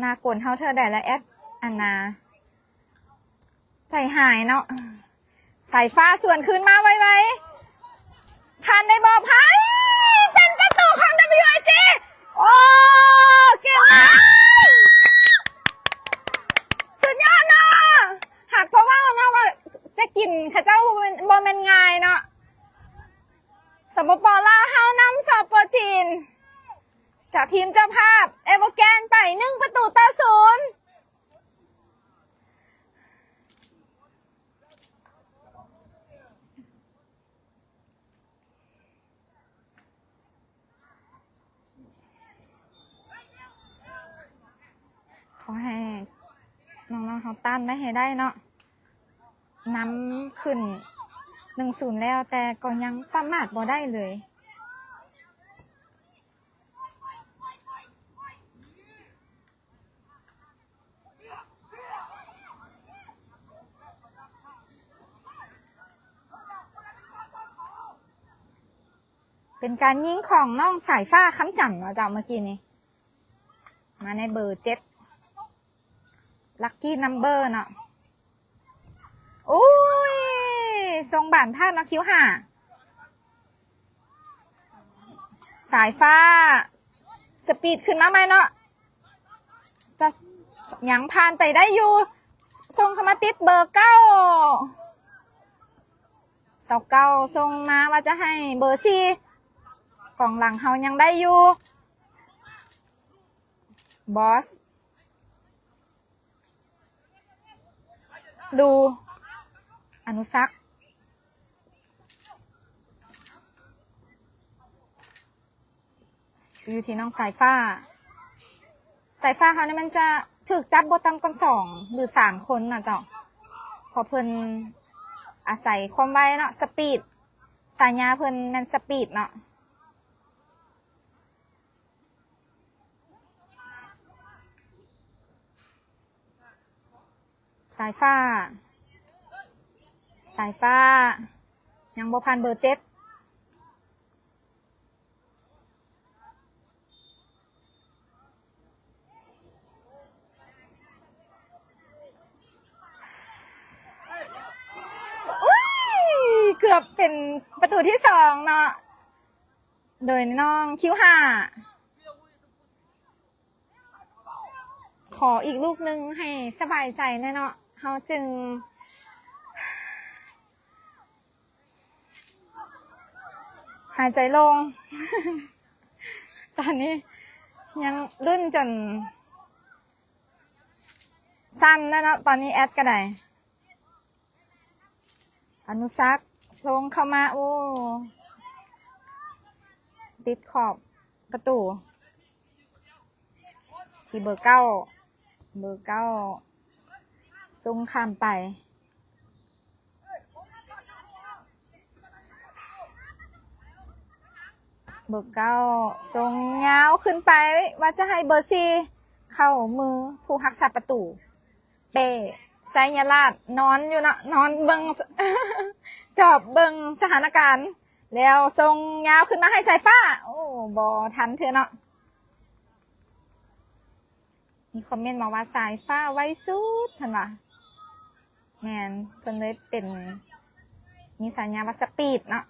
ໜ້າກົນເຮົາເທື່ອໃດລະແອັດ ອັນນາ ໃຈຫາຍເນາະ. ສາຍຟ້າສວນຄືນມາໄວໆ ທັນໄດ້ບໍ່? ພັນ ເປັນປະຕູຂອງ WIG. ໂອ້ ເກັ່ງຫຼາຍ ສຸດຍອດເນາະ. ຫາກບໍ່ເວົ້າເນາະວ່າຈະກິນເຂົາເຈົ້າບໍ່ແມ່ນ ບໍ່ແມ່ນງ່າຍເນາະ. ສປປ ລາວເຮົານຳ ສປ ຈີນ ຈາກທີມເຈົ້າພາບເອເວີແກນໄປໜຶ່ງປະຕູຕໍ່ສູນ. ຂໍໃຫ້ນ້ອງໆເຮົາຕ້ານໄວ້ໃຫ້ໄດ້ເນາະ. ນຳຂຶ້ນໜຶ່ງສູນແລ້ວ ແຕ່ກໍຍັງປະໝາດບໍ່ໄດ້ເລີຍ. ເປັນການຍິງຂອງນ້ອງສາຍຟ້າ ຄຳຈັນ ເນາະເຈົ້າ ເມື່ອກີ້ນີ້ ມາໃນເບີເຈັດ ລັກກີ້ນຳເບີເນາະ. ໂອ້ຍ ສົ່ງບານພາດເນາະ ຄິວຫ້າ. ສາຍຟ້າສະປີດຂຶ້ນມາໃໝ່ເນາະ ຍັງຜ່ານໄປໄດ້ຢູ່ ສົ່ງເຂົ້າມາຕິດເບີເກົ້າ ຊາວເກົ້າ ສົ່ງມາວ່າຈະໃຫ້ເບີສີ່ ກອງຫຼັງເຮົາຍັງໄດ້ຢູ່ ບອສ ລູ ອະນຸສັກ ຢູ່ທີ່ນ້ອງສາຍຟ້າ. ສາຍຟ້າເຮົານີ້ມັນຈະຖືກຈັບບໍ່ຕ່ຳກວ່າສອງ ຫຼື ສາມຄົນນະເຈົ້າ ເພາະເພິ່ນອາໄສຄວາມໄວເນາະ ສະປີດ ສາຍາເພິ່ນແມ່ນສະປີດເນາະ. ສາຍຟ້າ ສາຍຟ້າ ຍັງບໍ່ຜ່ານເບີເຈັດ. ອຸ້ຍ ເກືອບເປັນປະຕູທີສອງເນາະ ໂດຍນ້ອງຄິວຫ້າ. ຂໍອີກລູກໜຶ່ງໃຫ້ສະບາຍໃຈແດ່ເນາະ ເຮົາຈຶ່ງຫາຍໃຈໂລ່ງ. ຕອນນີ້ຍັງລຸ້ນຈົນສັ່ນແລ້ວເນາະ ຕອນນີ້ແອັດກໍໄດ້. ອະນຸສັກ ສົ່ງເຂົ້າມາ ໂອ້ ຕິດຂອບປະຕູ ທີ່ເບີເກົ້າ ເບີເກົ້າ ສົ່ງຂ້າມໄປ ເບີເກົ້າ ສົ່ງຍາວຂຶ້ນໄປ ວ່າຈະໃຫ້ເບີສີ່ ເຂົ້າມືຜູ້ຮັກສາປະຕູ. ເປ້ ໄຊຍະລາດ ນອນຢູ່ເນາະ ນອນເບິ່ງ ຈອບເບິ່ງສະຖານະການ ແລ້ວສົ່ງຍາວຂຶ້ນມາໃຫ້ສາຍຟ້າ ໂອ້ ບໍ່ທັນເທື່ອເນາະ. ມີຄອມເມັນມາວ່າ ສາຍຟ້າໄວສຸດ ເພິ່ນວ່າ ແມ່ນ ເພິ່ນເລີຍເປັນ ມີສາຍາວ່າສະປີດເນາະ.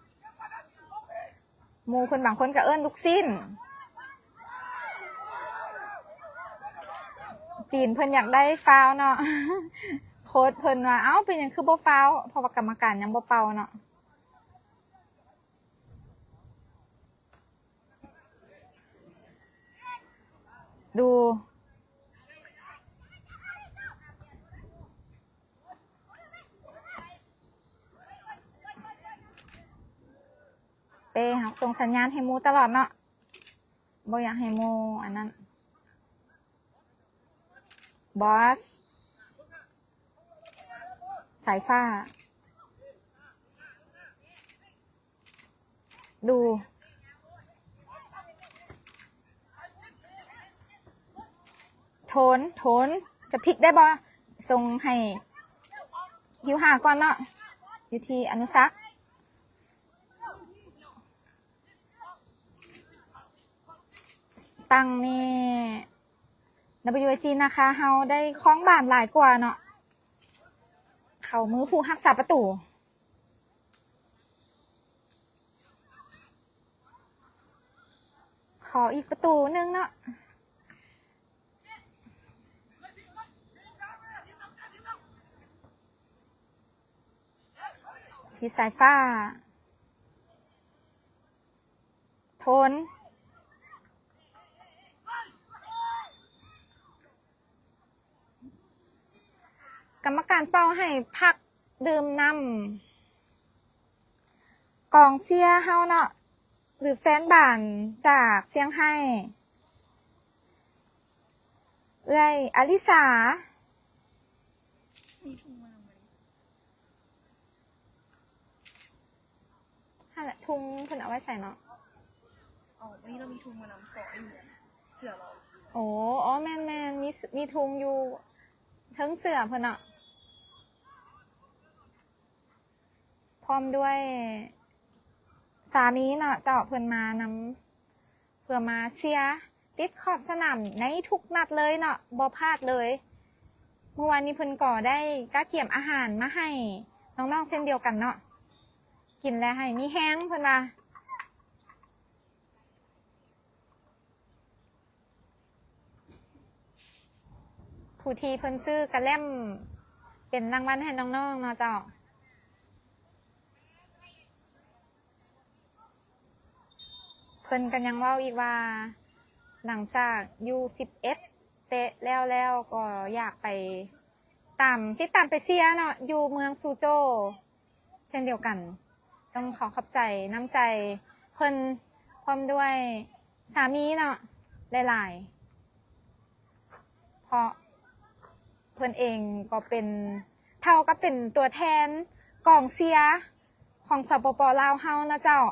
ໝູ່ເພິ່ນບາງຄົນກໍເອີ້ນລູກຊີ້ນ. ຈີນເພິ່ນຢາກໄດ້ຟາວເນາະ ໂຄດເພິ່ນວ່າ ເອົ້າ ເປັນຫຍັງຄືບໍ່ຟາວ? ເພາະວ່າກຳມະການຍັງບໍ່ເປົ່າເນາະ. ດູ ເປ້ ເຮົາສົ່ງສັນຍານໃຫ້ໝູ່ຕະຫຼອດເນາະ ບໍ່ຢາກໃຫ້ໝູ່ອັນນັ້ນ. ບອສ ສາຍຟ້າ ດູ ໂທນ ໂທນ ຈະພລິກໄດ້ບໍ່? ສົ່ງໃຫ້ ຄິວຫ້າ ກ່ອນເນາະ ຢູ່ທີ່ອະນຸສັກ ຕັ້ງນີ້ WIG ນາຄາເຮົາໄດ້ຄອງບານຫຼາຍກວ່າເນາະ ເຂົ້າມືຜູ້ຮັກສາປະຕູ ຂໍອີກປະຕູໜຶ່ງເນາະ ທີ່ສາຍຟ້າ ໂທນ ກຳມະການເປົ່າໃຫ້ພັກດື່ມນ້ຳ ກອງເຊຍເຮົາເນາະ ຫຼືແຟນບານຈາກຊຽງໄຮ້ ເອື້ອຍອາລິສາ ຫັ້ນແຫຼະ ທຸງເພິ່ນເອົາໄວ້ໃສ່ເນາະ ອໍ ວັນນີ້ເຮົາມີທຸງມານຳ ເກາະຢູ່ເສື້ອເຮົາ ໂອ້ ອໍ ແມ່ນໆ ມີ ມີທຸງຢູ່ເທິງເສື້ອເພິ່ນເນາະ ພ້ອມດ້ວຍສາມີເນາະເຈົ້າ ເພິ່ນມານຳ ເພື່ອມາເຊຍ ຕິດຂອບສະໜາມໃນທຸກນັດເລີຍເນາະ ບໍ່ພາດເລີຍ ມື້ວານນີ້ເພິ່ນກໍໄດ້ກະກຽມອາຫານມາໃຫ້ນ້ອງໆເຊັ່ນດຽວກັນເນາະ ກິນແລ້ວໃຫ້ມີແຮງເພິ່ນວ່າ ຜູ້ທີ່ເພິ່ນຊື້ກະແລັມເປັນລາງວັນໃຫ້ນ້ອງໆເນາະເຈົ້າ. ເພິ່ນກໍຍັງເວົ້າອີກວ່າ ຫຼັງຈາກຢູ່ສິບເອັດເຕະແລ້ວແລ້ວ ກໍຢາກໄປຕາມ ຕິດຕາມໄປເຊຍເນາະ ຢູ່ເມືອງຊູໂຈ ເຊັ່ນດຽວກັນ. ຕ້ອງຂໍຂອບໃຈນ້ຳໃຈເພິ່ນ ພ້ອມດ້ວຍສາມີເນາະ ຫຼາຍໆ ເພາະເພິ່ນເອງກໍເປັນ ເທົ່າກັບເປັນຕົວແທນກອງເຊຍຂອງ ສປປ ລາວ ເຮົາເນາະເຈົ້າ.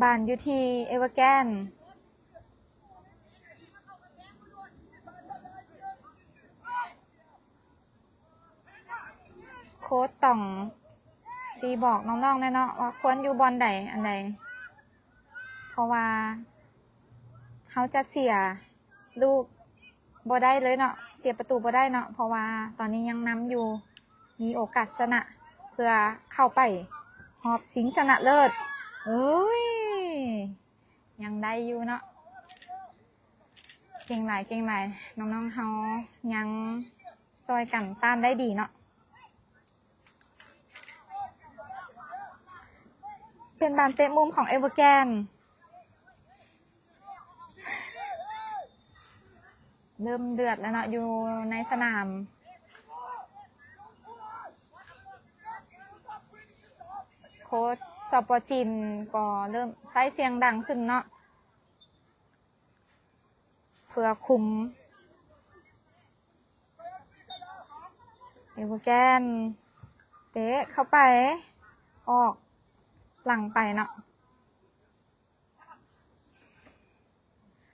ບ້ານຢູ່ທີ່ເອເວີແກນ. ໂຄດຕ້ອງຊິບອກນ້ອງໆແດ່ເນາະ ວ່າຄວນຢູ່ບ່ອນໃດອັນໃດ ເພາະວ່າເຮົາຈະເສຍລູກບໍ່ໄດ້ເລີຍເນາະ ເສຍປະຕູບໍ່ໄດ້ເນາະ ເພາະວ່າຕອນນີ້ຍັງນຳຢູ່ ມີໂອກາດຊະນະ ເພື່ອເຂົ້າໄປຮອບຊິງຊະນະເລີດ. ໂອ້ຍ ຍັງໄດ້ຢູ່ເນາະ. ເກັ່ງຫຼາຍ ເກັ່ງຫຼາຍ ນ້ອງໆເຮົາຍັງຊ່ອຍກັນຕ້ານໄດ້ດີເນາະ. ເປັນບານເຕະມຸມຂອງເອເວີແກນ. ເລີ່ມເດືອດແລ້ວເນາະ ຢູ່ໃນສະໜາມ. ໂຄດ ສປ ຈີນ ກໍເລີ່ມໃຊ້ສຽງດັງຂຶ້ນເນາະ ເພື່ອຄຸມ. ເອເວີແກນ ເຕະເຂົ້າໄປ ອອກຫຼັງໄປເນາະ.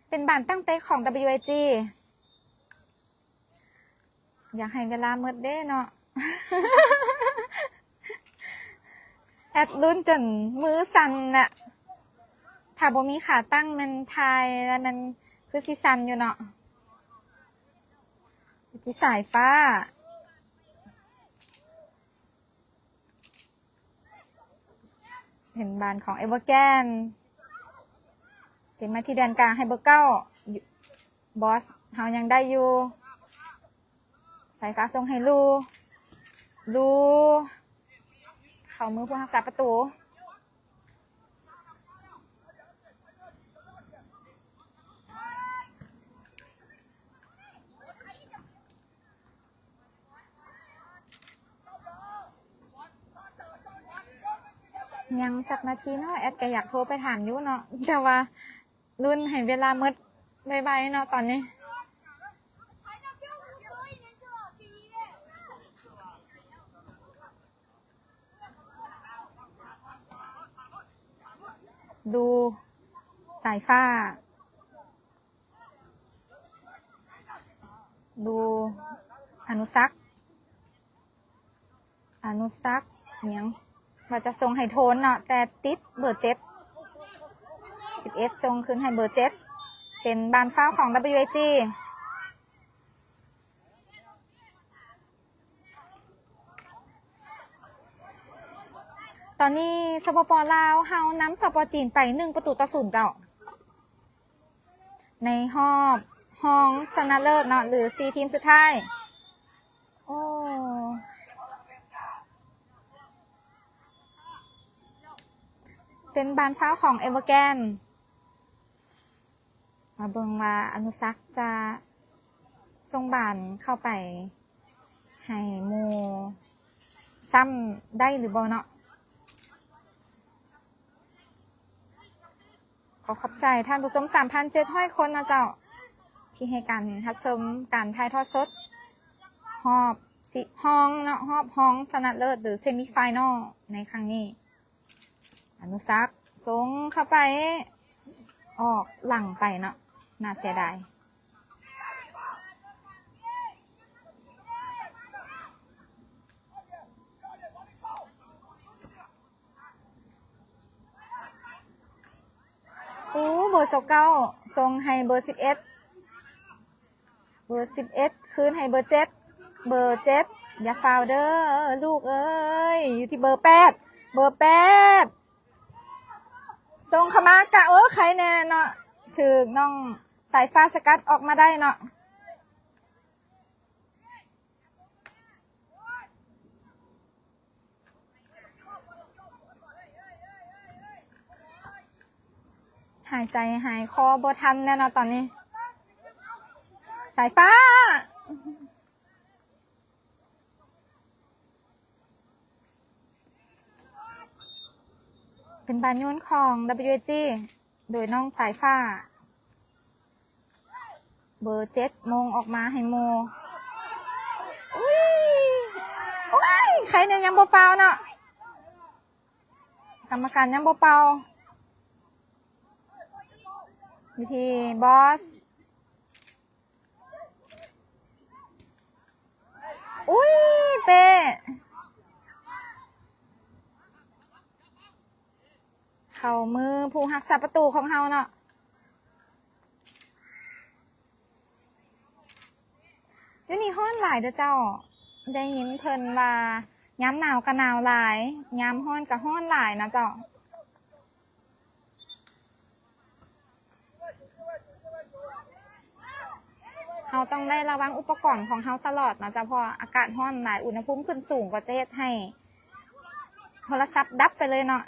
ເປັນບານຕັ້ງເຕະຂອງ WIG. ຢາກໃຫ້ເວລາໝົດເດ້ເນາະ. ແອັດລຸ້ນຈົນມືສັ່ນນະ. ຖ້າບໍ່ມີຂາຕັ້ງແມ່ນຖ່າຍແລ້ວແມ່ນຄືຊິສັ່ນຢູ່ເນາະ. ຈິສາຍຟ້າ. ເຫັນບານຂອງເອເວີແກນ ເກັບມາທີ່ແດນກາງໃຫ້ເບີເກົ້າ. ບອສເຮົາຍັງໄດ້ຢູ່. ສາຍຟ້າສົ່ງໃຫ້ລູ. ລູ ເຂົ້າມືຜູ້ຮັກສາປະຕູ. ເ ຍັງຈັກນາທີເນາະ? ແອດກໍຢາກໂທໄປຖາມຢູ່ເນາະ ແຕ່ວ່າລຸ້ນໃຫ້ເວລາໝົດໄວໆເນາະຕອນນີ້. ດູສາຍຟ້າ ດູອະນຸສັກ ອະນຸສັກຫຍັງ ວ່າຈະສົ່ງໃຫ້ໂທນເນາະ ແຕ່ຕິດເບີເຈັດ ສິບເອັດ ສົ່ງຄືນໃຫ້ເບີເຈັດ ເປັນບານຟາວຂອງ WAG. ຕອນນີ້ ສປປ ລາວ ເຮົານຳ ສປ ຈີນ ໄປ ໜຶ່ງປະຕູຕໍ່ສູນເຈົ້າ ໃນຮອບຮອງຊະນະເລີດເນາະ ຫຼື ສີ່ທີມສຸດທ້າຍ. ໂອ້ ເປັນບານຟາວຂອງ Evergrande. ມາເບິ່ງວ່າອະນຸສັກຈະສົ່ງບານເຂົ້າໄປໃຫ້ໝູ່ຊ້ຳໄດ້ຫຼືບໍ່ເນາະ. ຂໍຂອບໃຈທ່ານຜູ້ຊົມສາມພັນເຈັດຮ້ອຍຄົນເນາະເຈົ້າ ທີ່ໃຫ້ການຮັບຊົມການຖ່າຍທອດສົດຮອບຮອງເນາະ ຮອບຮອງຊະນະເລີດ ຫຼື ເຊມີຟາຍນອລໃນຄັ້ງນີ້. ອະນຸສັກສົ່ງເຂົ້າໄປ ອອກຫຼັງໄປເນາະ ໜ້າເສຍດາຍ. ໂອ້ ເບີຊາວເກົ້າ ສົ່ງໃຫ້ເບີສິບເອັດ ເບີສິບເອັດ ຄືນໃຫ້ເບີເຈັດ ເບີເຈັດ ຢ່າຟາວເດີລູກເອີຍ ຢູ່ທີ່ເບີແປດ ເບີແປດ ສົ່ງເຂົ້າມາກະ ເອີ ໄຄແນ່ເນາະ ຖືກນ້ອງສາຍຟ້າສະກັດອອກມາໄດ້ເນາະ. ຫາຍໃຈຫາຍຄໍບໍ່ທັນແລ້ວເນາະຕອນນີ້ ສາຍຟ້າ ເປັນບານໂຍນຂອງ WAG ໂດຍນ້ອງສາຍຟ້າ ເບີເຈັດ ໂມງອອກມາໃຫ້ໂມ ອຸ້ຍ ໂອ້ຍ ໄຄແນ່ຍັງບໍ່ເປົ່າເນາະ ກຳມະການຍັງບໍ່ເປົ່າ ວິທີບອສ ອຸ້ຍ ເປ້ ເຂົ້າມືຜູ້ຮັກສາປະຕູຂອງເຮົາເນາະ. ຢູ່ນີ້ຮ້ອນຫຼາຍເດີເຈົ້າ ໄດ້ຍິນເພິ່ນວ່າຍາມໜາວກະໜາວຫຼາຍ ຍາມຮ້ອນກະຮ້ອນຫຼາຍນະເຈົ້າ. ເຮົາຕ້ອງໄດ້ລະວັງອຸປະກອນຂອງເຮົາຕະຫຼອດເນາະເຈົ້າ ເພາະວ່າອາກາດຮ້ອນຫຼາຍ ອຸນຫະພູມຂຶ້ນສູງກໍຈະເຮັດໃຫ້ໂທລະສັບດັບໄປເລີຍເນາະ.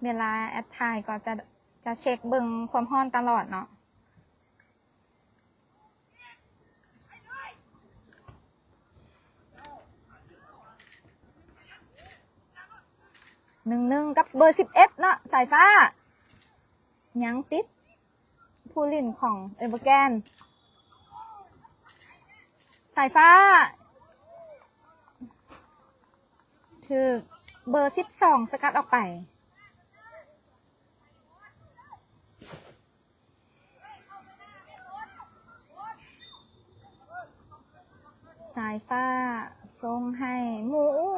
ເວລາແອັດຖ່າຍກໍຈະ ຈະເຊັກເບິ່ງຄວາມຮ້ອນຕະຫຼອດເນາະ. ໜຶ່ງໜຶ່ງ ກັບເບີສິບເອັດເນາະ ສາຍຟ້າ ຍັງຕິດ ຜູ້ຫຼິ້ນຂອງເອເວີແກນ ສາຍຟ້າ ຖືກເບີສິບສອງສະກັດອອກໄປ. ສາຍຟ້າສົ່ງໃຫ້ໝູ່ ໂອ້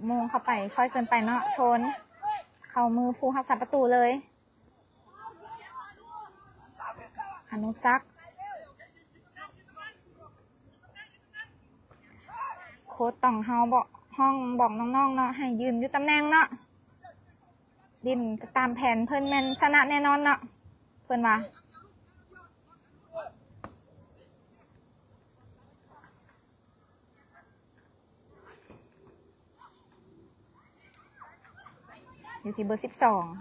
ໂມງເຂົ້າໄປ ຄ່ອຍເກີນໄປເນາະ ໂທນ ເຂົ້າມືຜູ້ຮັກສາປະຕູເລີຍ. ອະນຸສັກ ໂຄດຕ້ອງເຮົາບອກ ຮ້ອງບອກນ້ອງໆເນາະ ໃຫ້ຢືນຢູ່ຕຳແໜ່ງເນາະ ຫຼິ້ນຕາມແຜນເພິ່ນແມ່ນຊະນະແນ່ນອນເນາະ ເພິ່ນວ່າ. ຢູ່ທີ່ເບີສິບສອງ ເ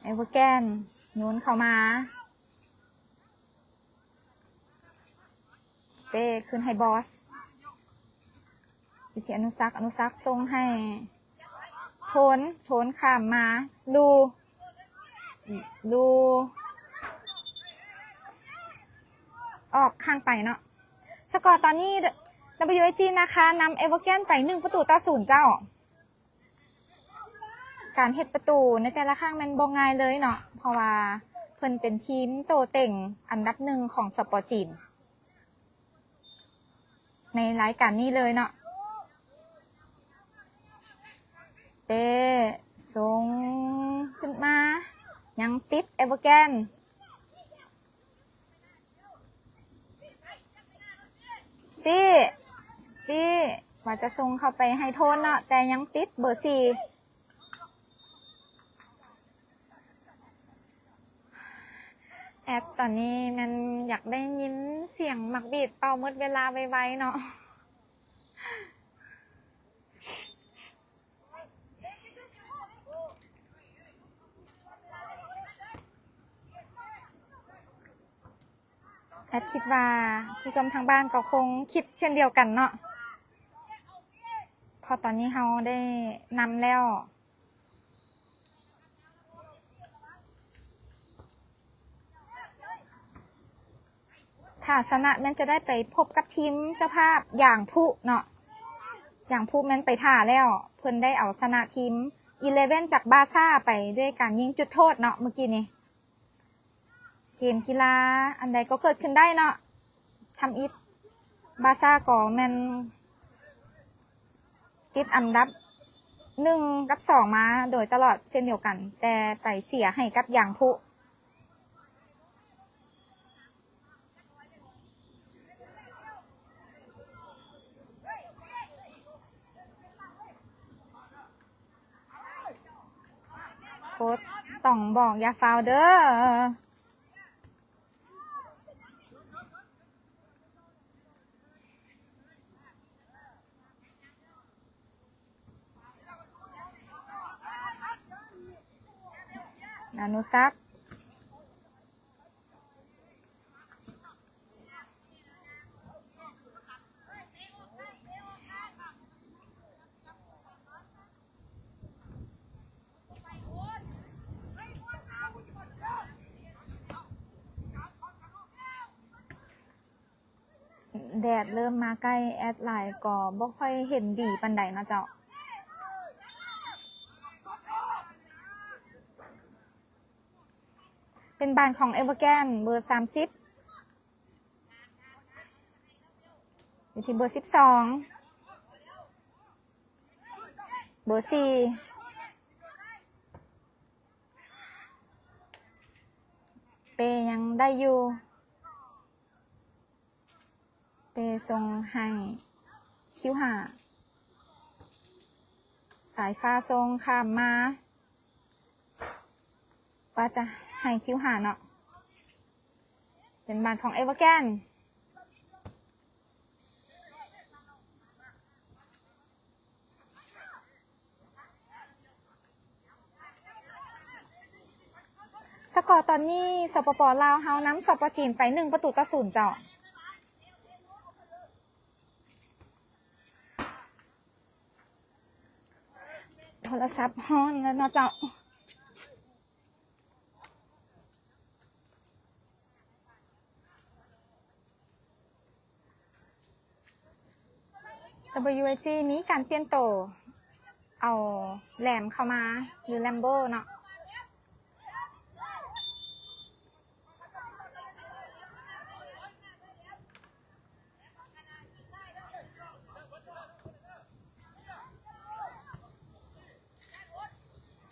ເອເວີແກນໂຍນເຂົ້າມາ ເປ້ຂຶ້ນໃຫ້ບອສ ຢູ່ທີ່ອະນຸສັກ ອະນຸສັກສົ່ງໃຫ້ໂທນ ໂທນຂ້າມມາ ລູ ລູ ອອກຂ້າງໄປເນາະ. ສະກໍຕອນນີ້ ດັບເບິນຢູເອສຈີ ນາຄາ ນຳເອເວີແກນໄປໜຶ່ງປະຕູຕໍ່ສູນເຈົ້າ. ການເຮັດປະຕູໃນແຕ່ລະຄັ້ງແມ່ນບໍ່ງ່າຍເລີຍເນາະ ເພາະວ່າເພິ່ນເປັນທີມໂຕເຕັງອັນດັບໜຶ່ງຂອງ ສປ ຈີນ ໃນລາຍການນີ້ເລີຍເນາະ. ເປ້ສົ່ງຂຶ້ນມາ ຍັງຕິດເອເວີແກນ. ຟີ ຟີ ວ່າຈະສົ່ງເຂົ້າໄປໃຫ້ໂທນເນາະ ແຕ່ຍັງຕິດເບີສີ່. ແອັດຕອນນີ້ແມ່ນຢາກໄດ້ຍິນສຽງໝາກບີດເປົ່າໝົດເວລາໄວໆເນາະ. ແອັດຄິດວ່າຜູ້ຊົມທາງບ້ານກໍຄົງຄິດເຊັ່ນດຽວກັນເນາະ ເພາະຕອນນີ້ເຮົາໄດ້ນຳແລ້ວ. ຖ້າຊະນະແມ່ນຈະໄດ້ໄປພົບກັບທີມເຈົ້າພາບຢາງພຸເນາະ. ຢາງພຸແມ່ນໄປຖ້າແລ້ວ ເພິ່ນໄດ້ເອົາຊະນະທີມອີເລເວັນຈາກບາຊາໄປດ້ວຍການຍິງຈຸດໂທດເນາະ ມື້ກີ້ນີ້. ເກມກິລາອັນໃດກໍເກີດຂຶ້ນໄດ້ເນາະ. ທຳອິດບາຊາກໍແມ່ນຕິດອັນດັບໜຶ່ງກັບສອງມາໂດຍຕະຫຼອດເຊັ່ນດຽວກັນ ແຕ່ໄປເສຍໃຫ້ກັບຢາງພຸ. ໂຄດຕ້ອງບອກຢ່າຟາວເດີ້. ອະນຸສັກ ແດດເລີ່ມມາໃກ້ແອັດຫຼາຍກໍບໍ່ຄ່ອຍເຫັນດີປານໃດເນາະເຈົ້າ. ເປັນບານຂອງເອເວີແກນ ເບີສາມສິບ ຢູ່ທີ່ເບີສິບສອງ ເບີສີ່ ເປຍັງໄດ້ຢູ່. ເປສົ່ງໃຫ້ຄິວຫ້າ ສາຍຟ້າສົ່ງຂ້າມມາ ວ່າຈະໃຫ້ຄິວຫ້າເນາະ ເປັນບານຂອງເອເວີແກນ. ສະກໍຕອນນີ້ ສປປ ລາວເຮົານຳ ສປ ຈີນ ໄປໜຶ່ງປະຕູຕໍ່ສູນເຈົ້າ. ໂທລະສັບຮ້ອນແລ້ວເນາະເຈົ້າ. ດັບເບິນຢູເອສຈີ ມີການປ່ຽນໂຕ ເອົາແລມເຂົ້າມາ ຫຼື ແລມໂບເນາະ.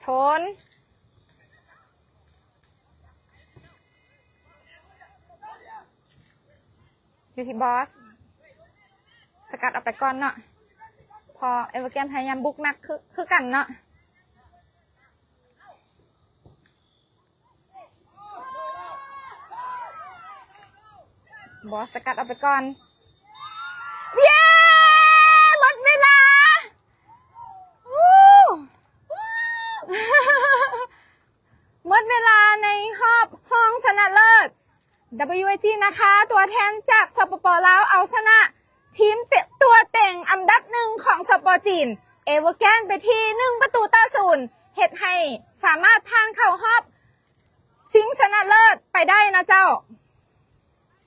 ໂທນ ຢູ່ທີ່ບອສ ສະກັດອອກໄປກ່ອນເນາະ ເພາະເອເວີແກນພະຍາຍາມບຸກໜັກຄື ຄືກັນເນາະ. ບອສສະກັດອອກໄປກ່ອນ. ເຢ້! ໝົດເວລາ! ຫູ! ໝົດ ເວລາໃນຮອບຮອງຊະນະເລີດ WAG ນາຄາ ຕົວແທນຈາກ ສປປ ລາວ ເອົາຊະນະທີມເຕະ ຕົວເຕັງອັນດັບໜຶ່ງຂອງ ສປ ຈີນ Evergrande ໄປທີ່ໜຶ່ງປະຕູຕໍ່ສູນ ເຮັດໃຫ້ສາມາດຜ່ານເຂົ້າຮອບຊິງຊະນະເລີດໄປໄດ້ນະເຈົ້າ.